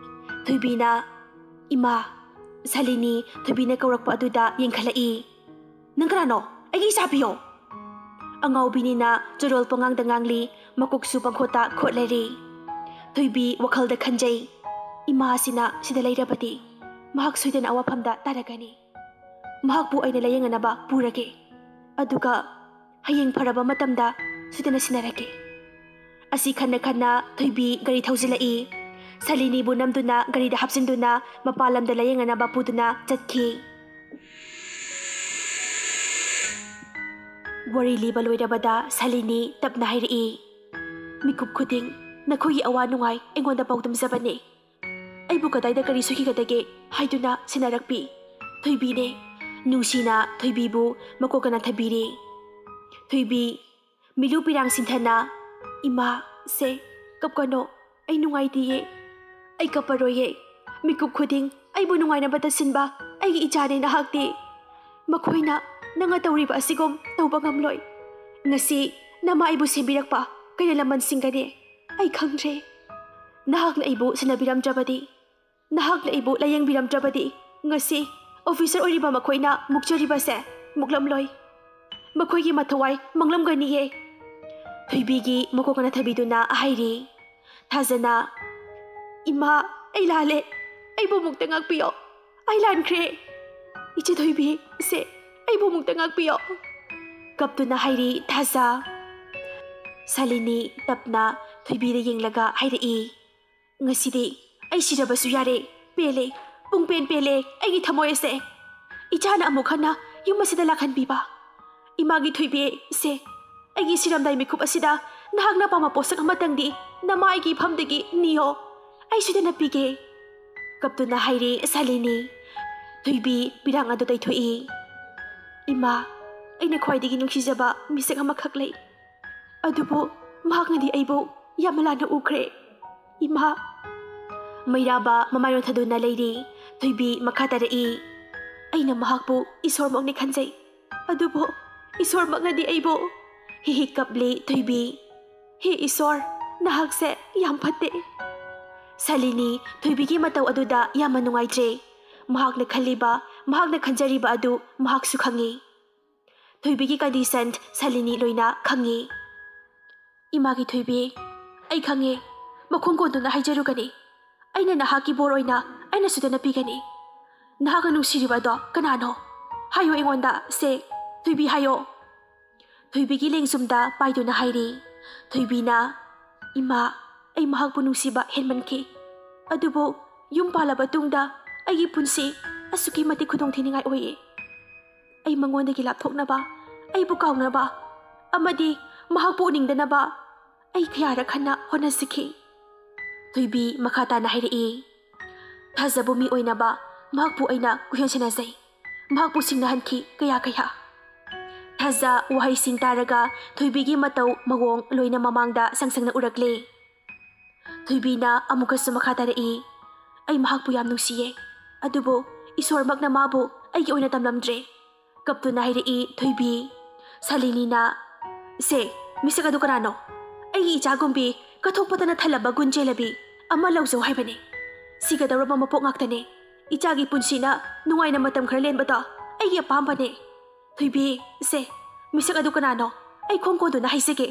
ꯊꯣꯏꯕꯤꯅ, "ꯏꯃꯥ꯫" ꯁꯂꯤꯅꯤ ꯊꯣꯏꯕꯤꯅ ꯀꯧꯔꯛꯄ ꯑꯗꯨꯗ ꯌꯦꯡꯈꯠꯂꯛꯏ꯫ "ꯅꯪ ꯀꯅꯥꯅꯣ? ꯑꯩꯒꯤ ꯏꯆꯥ ꯄꯤꯌꯣ!" ꯑꯉꯥꯎꯕꯤꯅꯤꯅ ꯆꯣꯔꯣꯜ ꯄꯉꯥꯡꯗ ꯉꯥꯡꯂꯤ, ꯃꯀꯣꯛꯁꯨ ꯄꯪꯈꯣꯠꯇ ꯈꯣꯠꯂꯔꯤ꯫ ꯊꯣꯏꯕꯤ ꯋꯥꯈꯜꯗ ꯈꯟꯖꯩ, "ꯏꯃꯥ ꯑꯁꯤꯅ ꯁꯤꯗ ꯂꯩꯔꯕꯗꯤ ꯃꯍꯥꯛ ꯁꯣꯏꯗꯅ ꯑꯋꯥꯐꯝꯗ ꯇꯥꯔꯛꯀꯅꯤ꯫ ꯃꯍꯥꯛꯄꯨ ꯑꯩꯅ ꯂꯥꯌꯦꯡꯅꯅꯕ ꯄꯨꯔꯒꯦ꯫ ꯑꯗꯨꯒ ꯍꯌꯦꯡ ꯐꯔꯕ ꯃꯇꯝꯗ ꯁꯣꯏꯗꯅ ꯁꯤꯟꯅꯔꯛꯀꯦ꯫" ꯑꯁꯤ ꯈꯟꯅ ꯈꯟꯅ ꯊꯣꯏꯕꯤ ꯒꯥꯔꯤ ꯊꯧꯖꯤꯜꯂꯛꯏ꯫ ꯁꯂꯤꯅꯤꯕꯨ ꯅꯝꯗꯨꯅ ꯒꯥꯔꯤꯗ ꯍꯥꯞꯆꯤꯟꯗꯨꯅ ꯃꯄꯥꯟ ꯂꯝꯗ ꯂꯥꯌꯦꯡꯅꯅꯕ ꯄꯨꯗꯨꯅ ꯆꯠꯈꯤ꯫ ꯋꯥꯔꯤ ꯂꯤꯕ ꯂꯣꯏꯔꯕꯗ ꯁꯂꯤꯅꯤ ꯇꯞꯅ ꯍꯥꯏꯔꯛꯏ, "ꯃꯤꯀꯨꯞ ꯈꯨꯗꯤꯡ ꯅꯈꯣꯏꯒꯤ ꯑꯋꯥ ꯅꯨꯡꯉꯥꯏ ꯑꯩꯉꯣꯟꯗ ꯄꯥꯎꯗꯝꯖꯕꯅꯤ꯫ ꯑꯩꯕꯨ ꯀꯗꯥꯏꯗ ꯀꯔꯤ ꯁꯣꯏꯈꯤꯒꯗꯒꯦ ꯍꯥꯏꯗꯨꯅ ꯁꯦꯟꯅꯔꯛꯄꯤ ꯊꯣꯏꯕꯤꯅꯦ꯫" ꯅꯨꯡꯁꯤꯅ ꯊꯣꯏꯕꯤꯕꯨ ꯃꯀꯣꯛ ꯀꯅꯥ ꯊꯕꯤꯔꯤ꯫ ꯊꯣꯏꯕꯤ ꯃꯤꯂꯨ ꯄꯤꯔꯥꯡ ꯁꯤꯟꯊꯅ, "ꯏꯃꯥ, ꯁꯦ, ꯀꯞꯀꯅꯣ, ꯑꯩ ꯅꯨꯡꯉꯥꯏꯇꯤꯌꯦ꯫ ꯑꯩ ꯀꯞꯄꯔꯣꯏꯌꯦ꯫ ꯃꯤꯀꯨꯞ ꯈꯨꯗꯤꯡ ꯑꯩꯕꯨ ꯅꯨꯡꯉꯥꯏꯅꯕꯇ ꯁꯤꯟꯕ ꯑꯩꯒꯤ ꯏꯆꯥꯅꯦ ꯅꯍꯥꯛꯇꯤ꯫ ꯃꯈꯣꯏꯅ ꯅꯪꯅ ꯇꯧꯔꯤꯕ ꯑꯁꯤꯒꯨꯝ ꯇꯧꯕ ꯉꯝꯂꯣꯏ꯫ ꯉꯁꯤ ꯅꯃꯥ ꯑꯩꯕꯨ ꯁꯦꯝꯕꯤꯔꯛꯄ ꯀꯩꯅ ꯂꯃꯟꯁꯤꯡꯒꯅꯤ꯫ ꯑꯩ ꯈꯪꯗ꯭ꯔꯦ꯫ ꯅꯍꯥꯛꯅ ꯑꯩꯕꯨ ꯁꯦꯟꯅꯕꯤꯔꯝꯗ꯭ꯔꯕꯗꯤ, ꯅꯍꯥꯛꯅ ꯑꯩꯕꯨ ꯂꯥꯌꯦꯡꯕꯤꯔꯝꯗ꯭ꯔꯕꯗꯤ ꯉꯁꯤ ꯑꯣꯐꯤꯁꯔ ꯑꯣꯏꯔꯤꯕ ꯃꯈꯣꯏꯅ ꯃꯨꯛꯆꯔꯤꯕꯁꯦ ꯃꯨꯛꯂꯝꯂꯣꯏ꯫ ꯃꯈꯣꯏꯒꯤ ꯃꯊꯋꯥꯏ ꯃꯥꯡꯂꯝꯒꯅꯤꯌꯦ꯫" ꯊꯣꯏꯕꯤꯒꯤ ꯃꯀꯣꯛ ꯀꯅꯥ ꯊꯕꯤꯗꯨꯅ ꯍꯥꯏꯔꯤ꯫ ꯊꯥꯖꯅ, "ꯏꯃꯥ, ꯑꯩ ꯂꯥꯜꯂꯦ꯫ ꯑꯩꯕꯨ ꯑꯃꯨꯛꯇ ꯉꯥꯛꯄꯤꯌꯣ꯫ ꯑꯩ ꯂꯥꯟꯈ꯭ꯔꯦ꯫ ꯏꯆꯦ ꯊꯣꯏꯕꯤ, ꯏꯆꯦ, ꯑꯩꯕꯨ ꯑꯃꯨꯛꯇ ꯉꯥꯛꯄꯤꯌꯣ꯫" ꯀꯞꯇꯨꯅ ꯍꯥꯏꯔꯤ ꯊꯥꯖ꯫ ꯁꯥꯂꯤꯅꯤ ꯇꯞꯅ ꯊꯣꯏꯕꯤꯗ ꯌꯦꯡꯂꯒ ꯍꯥꯏꯔꯛꯏ, "ꯉꯁꯤꯗꯤ ꯑꯩ ꯁꯤꯔꯕꯁꯨ ꯌꯥꯔꯦ, ꯄꯦꯜꯂꯦ꯫ ꯄꯨꯡ ꯄꯦꯟ ꯄꯦꯜꯂꯦ ꯑꯩꯒꯤ ꯊꯃꯣꯏ ꯑꯁꯦ꯫ ꯏꯆꯥꯅ ꯑꯃꯨꯛ ꯍꯟꯅ ꯌꯨꯝ ꯑꯁꯤꯗ ꯂꯥꯛꯍꯟꯕꯤꯕ꯫ ꯏꯃꯥꯒꯤ ꯊꯣꯏꯕꯤ, ꯁꯦ, ꯑꯩꯒꯤ ꯁꯤꯔꯝꯗꯥꯏ ꯃꯤꯀꯨꯞ ꯑꯁꯤꯗ ꯅꯍꯥꯛꯅ ꯄꯥꯝꯕ ꯄꯣꯠꯁꯛ ꯑꯃꯇꯪꯗꯤ ꯅꯃꯥ ꯑꯩꯒꯤ ꯏꯐꯝꯗꯒꯤ ꯅꯤꯌꯣ꯫ ꯑꯩ ꯁꯣꯏꯗꯅ ꯄꯤꯒꯦ꯫ ꯀꯞꯇꯨꯅ ꯍꯥꯏꯔꯦ ꯁꯥꯂꯤꯅꯤ꯫ ꯊꯣꯏꯕꯤ ꯄꯤꯔꯥꯡ ꯑꯗꯨ ꯇꯩꯊꯣꯛꯏ꯫ ꯏꯃꯥ, ꯑꯩꯅ ꯈ꯭ꯋꯥꯏꯗꯒꯤ ꯅꯨꯡꯁꯤꯖꯕ ꯃꯤꯁꯛ ꯑꯃꯈꯛ ꯂꯩ꯫ ꯑꯗꯨꯕꯨ ꯃꯍꯥꯛꯅꯗꯤ ꯑꯩꯕꯨ ꯌꯥꯝꯅ ꯂꯥꯟꯅ ꯎꯈ꯭ꯔꯦ꯫ ꯏꯃꯥ꯫ ꯃꯩꯔꯥꯕ ꯃꯃꯥꯏ ꯑꯣꯟꯊꯗꯨꯅ ꯂꯩꯔꯤ꯫ ꯊꯣꯏꯕꯤ ꯃꯈꯥ ꯇꯥꯔꯛꯏ꯫ ꯑꯩꯅ ꯃꯍꯥꯛꯄꯨ ꯏꯁꯣꯔꯃꯛꯅꯤ ꯈꯟꯖꯩ꯫ ꯑꯗꯨꯕꯨ ꯏꯁꯣꯔꯃꯛꯅꯗꯤ ꯑꯩꯕꯨ꯫ ꯍꯤ ꯍꯤ ꯀꯞꯂꯤ ꯊꯣꯏꯕꯤ꯫ ꯍꯦ ꯏꯁꯣꯔ, ꯅꯍꯥꯛꯁꯦ ꯌꯥꯝ ꯐꯠꯇꯦ꯫ ꯁꯥꯂꯤꯅꯤ ꯊꯣꯏꯕꯤꯒꯤ ꯃꯇꯧ ꯑꯗꯨꯗ ꯌꯥꯝꯅ ꯅꯨꯡꯉꯥꯏꯇ꯭ꯔꯦ꯫ ꯃꯍꯥꯛꯅ ꯈꯜꯂꯤꯕ, ꯃꯍꯥꯛꯅ ꯈꯟꯖꯔꯤꯕ ꯑꯗꯨ ꯃꯍꯥꯛꯁꯨ ꯈꯪꯉꯤ꯫ ꯊꯣꯏꯕꯤꯒꯤ condition ꯁꯥꯂꯤꯅꯤ ꯂꯣꯏꯅ ꯈꯪꯉꯤ꯫ ꯏꯃꯥꯒꯤ ꯊꯣꯏꯕꯤ, ꯑꯩ ꯈꯪꯉꯦ, ꯃꯈꯣꯡ ꯀꯣꯟꯗꯨꯅ ꯍꯥꯏꯖꯔꯨꯒꯅꯤ꯫ ꯑꯩꯅ ꯅꯍꯥꯛꯀꯤ ꯕꯣꯔ ꯑꯣꯏꯅ ꯑꯩꯅ ꯁꯣꯏꯗꯅ ꯄꯤꯒꯅꯤ꯫ ꯅꯍꯥꯛꯅ ꯅꯨꯡꯁꯤꯔꯤꯕ ꯑꯗꯣ ꯀꯅꯥꯅꯣ? ꯍꯥꯏꯌꯨ ꯑꯩꯉꯣꯟꯗ, ꯁꯦ, ꯊꯣꯏꯕꯤ ꯍꯥꯏꯌꯣ꯫ ꯊꯣꯏꯕꯤꯒꯤ ꯂꯦꯡꯖꯨꯝꯗ ꯄꯥꯏꯗꯨꯅ ꯍꯥꯏꯔꯤ꯫ ꯊꯣꯏꯕꯤꯅ, ꯏꯃꯥ, ꯑꯩ ꯃꯍꯥꯛꯄꯨ ꯅꯨꯡꯁꯤꯕ ꯍꯦꯟꯃꯟꯈꯤ꯫ ꯑꯗꯨꯕꯨ ꯌꯨꯝ ꯄꯥꯜꯂꯕ ꯇꯨꯡꯗ ꯑꯩꯒꯤ ꯄꯨꯟꯁꯤ ꯑꯁꯨꯛꯀꯤ ꯃꯇꯤꯛ ꯈꯨꯗꯣꯡꯊꯤꯅꯤꯡꯉꯥꯏ ꯑꯣꯏꯌꯦ꯫ ꯑꯩ ꯃꯉꯣꯟꯗꯒꯤ ꯂꯥꯞꯊꯣꯛꯅꯕ, ꯑꯩꯕꯨ ꯀꯥꯎꯅꯕ ꯑꯃꯗꯤ ꯃꯍꯥꯛꯄꯨ ꯎꯅꯤꯡꯗꯅꯕ ꯑꯩ ꯀꯌꯥꯔꯛ ꯍꯟꯅ ꯍꯣꯠꯅꯖꯈꯤ꯫ ꯊꯣꯏꯕꯤ ꯃꯈꯥ ꯇꯥꯅ ꯍꯥꯏꯔꯛꯏ, ꯊꯥꯖꯕ ꯃꯤ ꯑꯣꯏꯅꯕ ꯃꯍꯥꯛꯄꯨ ꯑꯩꯅ ꯀꯨꯏꯍꯟ ꯁꯦꯟꯅꯖꯩ꯫ ꯃꯍꯥꯛꯄꯨ ꯁꯤꯡꯅꯍꯟꯈꯤ ꯀꯌꯥ ꯀꯌꯥ꯫ ꯊꯥꯖ ꯋꯥꯍꯩꯁꯤꯡ ꯇꯥꯔꯒ ꯊꯣꯏꯕꯤꯒꯤ ꯃꯇꯧ ꯃꯑꯣꯡ ꯂꯣꯏꯅ ꯃꯃꯥꯡꯗ ꯁꯪ ꯁꯪꯅ ꯎꯔꯛꯂꯦ꯫ ꯊꯣꯏꯕꯤꯅ ꯑꯃꯨꯛꯀꯁꯨ ꯃꯈꯥ ꯇꯥꯔꯛꯏ, ꯑꯩ ꯃꯍꯥꯛꯄꯨ ꯌꯥꯝ ꯅꯨꯡꯁꯤꯌꯦ, ꯑꯗꯨꯕꯨ ꯏꯁꯣꯔꯃꯛꯅ ꯃꯥꯕꯨ ꯑꯩꯒꯤ ꯑꯣꯏꯅ ꯇꯝꯂꯝꯗ꯭ꯔꯦ꯫ ꯀꯞꯇꯨꯅ ꯍꯥꯏꯔꯛꯏ ꯊꯣꯏꯕꯤ꯫ ꯁꯥꯂꯤꯅꯤꯅ, ꯁꯦ, ꯃꯤꯁꯛ ꯑꯗꯨ ꯀꯅꯥꯅꯣ? ꯑꯩꯒꯤ ꯏꯆꯥꯒꯨꯝꯕꯤ ꯀꯠꯊꯣꯛꯄꯇꯅ ꯊꯜꯂꯕ ꯒꯨꯟ ꯆꯦꯜꯂꯕꯤ ꯑꯃ ꯂꯧꯖꯧ ꯍꯥꯏꯕꯅꯦ꯫ ꯁꯤꯒꯗꯧꯔꯕ ꯃꯄꯣꯛ ꯉꯥꯛꯇꯅꯦ꯫ ꯏꯆꯥꯒꯤ ꯄꯨꯟꯁꯤꯅ ꯅꯨꯡꯉꯥꯏꯅ ꯃꯇꯝ ꯈꯔ ꯂꯦꯟꯕꯗꯣ ꯑꯩꯒꯤ ꯑꯄꯥꯝꯕꯅꯦ꯫ ꯊꯣꯏꯕꯤ, ꯁꯦ, ꯃꯤꯁꯛ ꯑꯗꯨ ꯀꯅꯥꯅꯣ? ꯑꯩ ꯈꯣꯡ ꯀꯣꯟꯗꯨꯅ ꯍꯥꯏꯖꯒꯦ꯫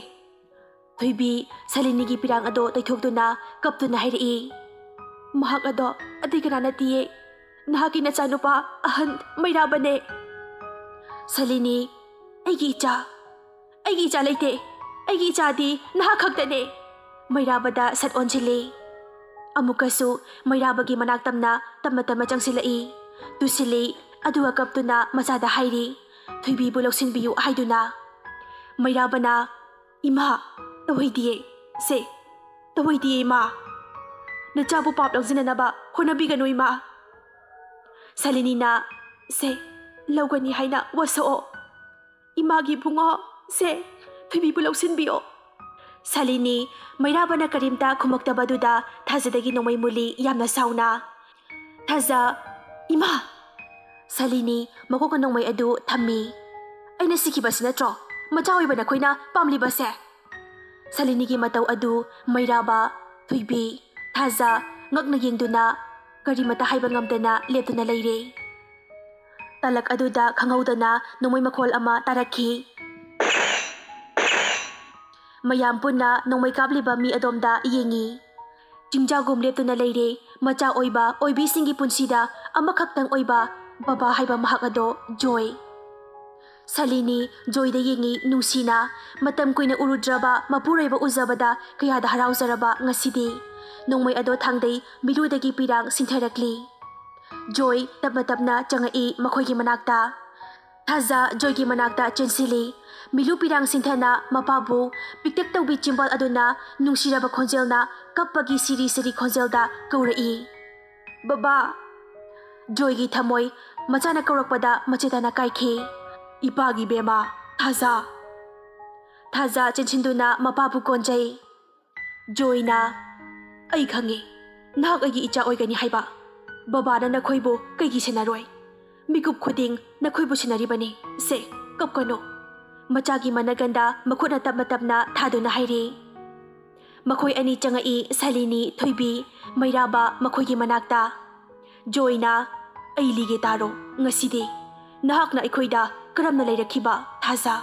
ꯊꯣꯏꯕꯤ ꯁꯥꯂꯤꯅꯤꯒꯤ ꯄꯤꯔꯥꯡ ꯑꯗꯣ ꯇꯩꯊꯣꯛꯇꯨꯅ ꯀꯞꯇꯨꯅ ꯍꯥꯏꯔꯛꯏ, ꯃꯍꯥꯛ ꯑꯗꯣ ꯑꯇꯩ ꯀꯅꯥ ꯅꯠꯇꯤꯌꯦ, ꯅꯍꯥꯛꯀꯤ ꯅꯆꯥꯅꯨꯄꯥ ꯑꯍꯟ ꯃꯩꯔꯥꯕꯅꯦ꯫ ꯁꯥꯂꯤꯅꯤ, ꯑꯩꯒꯤ ꯏꯆꯥ, ꯑꯩꯒꯤ ꯏꯆꯥ ꯂꯩꯇꯦ꯫ ꯑꯩꯒꯤ ꯏꯆꯥꯗꯤ ꯅꯍꯥꯛ ꯈꯛꯇꯅꯦ꯫ ꯃꯩꯔꯥꯕꯗ ꯁꯠ ꯑꯣꯟꯁꯤꯜꯂꯤ꯫ ꯑꯃꯨꯛꯀꯁꯨ ꯃꯩꯔꯥꯕꯒꯤ ꯃꯅꯥꯛ ꯇꯝꯅ ꯇꯞꯅ ꯇꯞꯅ ꯆꯪꯁꯤꯜꯂꯛꯏ꯫ ꯇꯨꯁꯤꯜꯂꯤ, ꯑꯗꯨꯒ ꯀꯞꯇꯨꯅ ꯃꯆꯥꯗ ꯍꯥꯏꯔꯤ, "ꯊꯣꯏꯕꯤꯕꯨ ꯂꯧꯁꯤꯟꯕꯤꯌꯨ" ꯍꯥꯏꯗꯨꯅ꯫ ꯃꯩꯔꯥꯕꯅ, "ꯏꯃꯥ, ꯇꯧꯍꯩꯗꯤꯌꯦ, ꯁꯦ, ꯇꯧꯍꯩꯗꯤꯌꯦ ꯏꯃꯥ꯫ ꯅꯆꯥꯕꯨ ꯄꯥꯞ ꯂꯧꯁꯤꯟꯅꯅꯕ ꯍꯣꯠꯅꯕꯤꯒꯅꯨ ꯏꯃꯥ꯫" ꯁꯥꯂꯤꯅꯤꯅ, "ꯁꯦ, ꯂꯧꯒꯅꯤ ꯍꯥꯏꯅ ꯋꯥꯁꯛꯑꯣ꯫ ꯏꯃꯥꯒꯤ ꯏꯕꯨꯡꯉꯣ, ꯁꯦ, ꯊꯣꯏꯕꯤꯕꯨ ꯂꯧꯁꯤꯟꯕꯤꯌꯣ꯫" ꯁꯥꯂꯤꯅꯤ, ꯃꯩꯔꯥꯕꯅ ꯀꯔꯤꯝꯇ ꯈꯨꯝꯃꯛꯇꯕꯗꯨꯗ ꯊꯥꯖꯗꯒꯤ ꯅꯣꯡꯃꯩ ꯃꯨꯜꯂꯤ ꯌꯥꯝꯅ ꯁꯥꯎꯅ꯫ ꯊꯥꯖ, "ꯏꯃꯥ!" ꯁꯥꯂꯤꯅꯤ ꯃꯀꯣꯛꯀ ꯅꯣꯡꯃꯩ ꯑꯗꯨ ꯊꯝꯃꯤ꯫ "ꯑꯩꯅ ꯁꯤꯈꯤꯕꯁꯤ ꯅꯠꯇ꯭ꯔꯣ ꯃꯆꯥ ꯑꯣꯏꯕ ꯅꯈꯣꯏꯅ ꯄꯥꯝꯂꯤꯕꯁꯦ?" ꯁꯥꯂꯤꯅꯤꯒꯤ ꯃꯇꯧ ꯑꯗꯨ ꯃꯩꯔꯥꯕ, ꯊꯣꯏꯕꯤ, ꯊꯥꯖ ꯉꯛꯅ ꯌꯦꯡꯗꯨꯅ ꯀꯔꯤꯃꯇ ꯍꯥꯏꯕ ꯉꯝꯗꯅ ꯂꯦꯞꯇꯨꯅ ꯂꯩꯔꯦ꯫ ꯇꯥꯂꯛ ꯑꯗꯨꯗ ꯈꯪꯍꯧꯗꯅ ꯅꯣꯡꯃꯩ ꯃꯈꯣꯜ ꯑꯃ ꯇꯥꯔꯛꯈꯤ꯫ ꯃꯌꯥꯝ ꯄꯨꯟꯅ ꯅꯣꯡꯃꯩ ꯀꯥꯞꯂꯤꯕ ꯃꯤ ꯑꯗꯣꯝꯗ ꯌꯦꯡꯉꯤ꯫ ꯆꯤꯡꯖꯥꯒꯨꯝ ꯂꯦꯞꯇꯨꯅ ꯂꯩꯔꯦ꯫ ꯃꯆꯥ ꯑꯣꯏꯕ ꯑꯣꯏꯕꯤꯁꯤꯡꯒꯤ ꯄꯨꯟꯁꯤꯗ ꯑꯃꯈꯛꯇꯪ ꯑꯣꯏꯕ ꯕꯕꯥ ꯍꯥꯏꯕ ꯃꯍꯥꯛ ꯑꯗꯣ ꯖꯣꯏ꯫ ꯁꯥꯂꯤꯅꯤ ꯖꯣꯏꯗ ꯌꯦꯡꯉꯤ ꯅꯨꯡꯁꯤꯅ꯫ ꯃꯇꯝ ꯀꯨꯏꯅ ꯎꯔꯨꯗ꯭ꯔꯕ ꯃꯄꯨꯔꯣꯏꯕ ꯎꯖꯕꯗ ꯀꯌꯥꯗ ꯍꯔꯥꯎꯖꯔꯕ ꯉꯁꯤꯗꯤ꯫ ꯅꯣꯡꯃꯩ ꯑꯗꯣ ꯊꯥꯡꯗꯩ ꯃꯤꯂꯨꯗꯒꯤ ꯄꯤꯔꯥꯡ ꯁꯤꯟꯊꯔꯛꯂꯤ꯫ ꯖꯣꯏ ꯇꯞꯅ ꯇꯞꯅ ꯆꯪꯉꯛꯏ ꯃꯈꯣꯏꯒꯤ ꯃꯅꯥꯛꯇ꯫ ꯊꯥꯖ ꯖꯣꯏꯒꯤ ꯃꯅꯥꯛꯇ ꯆꯦꯟꯁꯤꯜꯂꯤ꯫ ꯃꯤꯂꯨ ꯄꯤꯔꯥꯡ ꯁꯤꯟꯊꯅ ꯃꯄꯥꯕꯨ ꯄꯤꯛꯇꯛ ꯇꯧꯕꯤ ꯆꯤꯝꯕꯥꯜ ꯑꯗꯨꯅ ꯅꯨꯡꯁꯤꯔꯕ ꯈꯣꯟꯖꯦꯜꯅ ꯀꯞꯄꯒꯤ ꯁꯤꯔꯤ ꯁꯤꯔꯤ ꯈꯣꯟꯖꯦꯜꯗ ꯀꯧꯔꯛꯏ, "ꯕꯕꯥ!" ꯖꯣꯏꯒꯤ ꯊꯃꯣꯏ ꯃꯆꯥꯅ ꯀꯧꯔꯛꯄꯗ ꯃꯆꯦꯠ ꯇꯥꯅ ꯀꯥꯏꯈꯤ꯫ "ꯏꯄꯥꯒꯤ ꯕꯦꯃꯥ, ꯊꯥꯖ!" ꯊꯥꯖ ꯆꯦꯟꯁꯤꯟꯗꯨꯅ ꯃꯄꯥꯕꯨ ꯀꯣꯟꯖꯩ꯫ ꯖꯣꯏꯅ, "ꯑꯩ ꯈꯪꯉꯤ, ꯅꯍꯥꯛ ꯑꯩꯒꯤ ꯏꯆꯥ ꯑꯣꯏꯒꯅꯤ ꯍꯥꯏꯕ꯫ ꯕꯕꯥꯅ ꯅꯈꯣꯏꯕꯨ ꯀꯩꯒꯤ ꯁꯦꯟꯅꯔꯣꯏ? ꯃꯤꯀꯨꯞ ꯈꯨꯗꯤꯡ ꯅꯈꯣꯏꯕꯨ ꯁꯦꯟꯅꯔꯤꯕꯅꯤ꯫ ꯁꯦ, ꯀꯞꯀꯅꯨ꯫" ꯃꯆꯥꯒꯤ ꯃꯅꯒꯟꯗ ꯃꯈꯨꯠꯅ ꯇꯞꯅ ꯇꯞꯅ ꯊꯥꯗꯨꯅ ꯍꯥꯏꯔꯤ꯫ ꯃꯈꯣꯏ ꯑꯅꯤ ꯆꯪꯉꯛꯏ, ꯁꯥꯂꯤꯅꯤ, ꯊꯣꯏꯕꯤ, ꯃꯩꯔꯥꯕ ꯃꯈꯣꯏꯒꯤ ꯃꯅꯥꯛꯇ꯫ ꯖꯣꯏꯅ, "ꯑꯩ ꯂꯤꯒꯦ ꯇꯥꯔꯣ ꯉꯁꯤꯗꯤ꯫ ꯅꯍꯥꯛꯅ ꯑꯩꯈꯣꯏꯗ ꯀꯔꯝꯅ ꯂꯩꯔꯛꯈꯤꯕ, ꯊꯥꯖ?"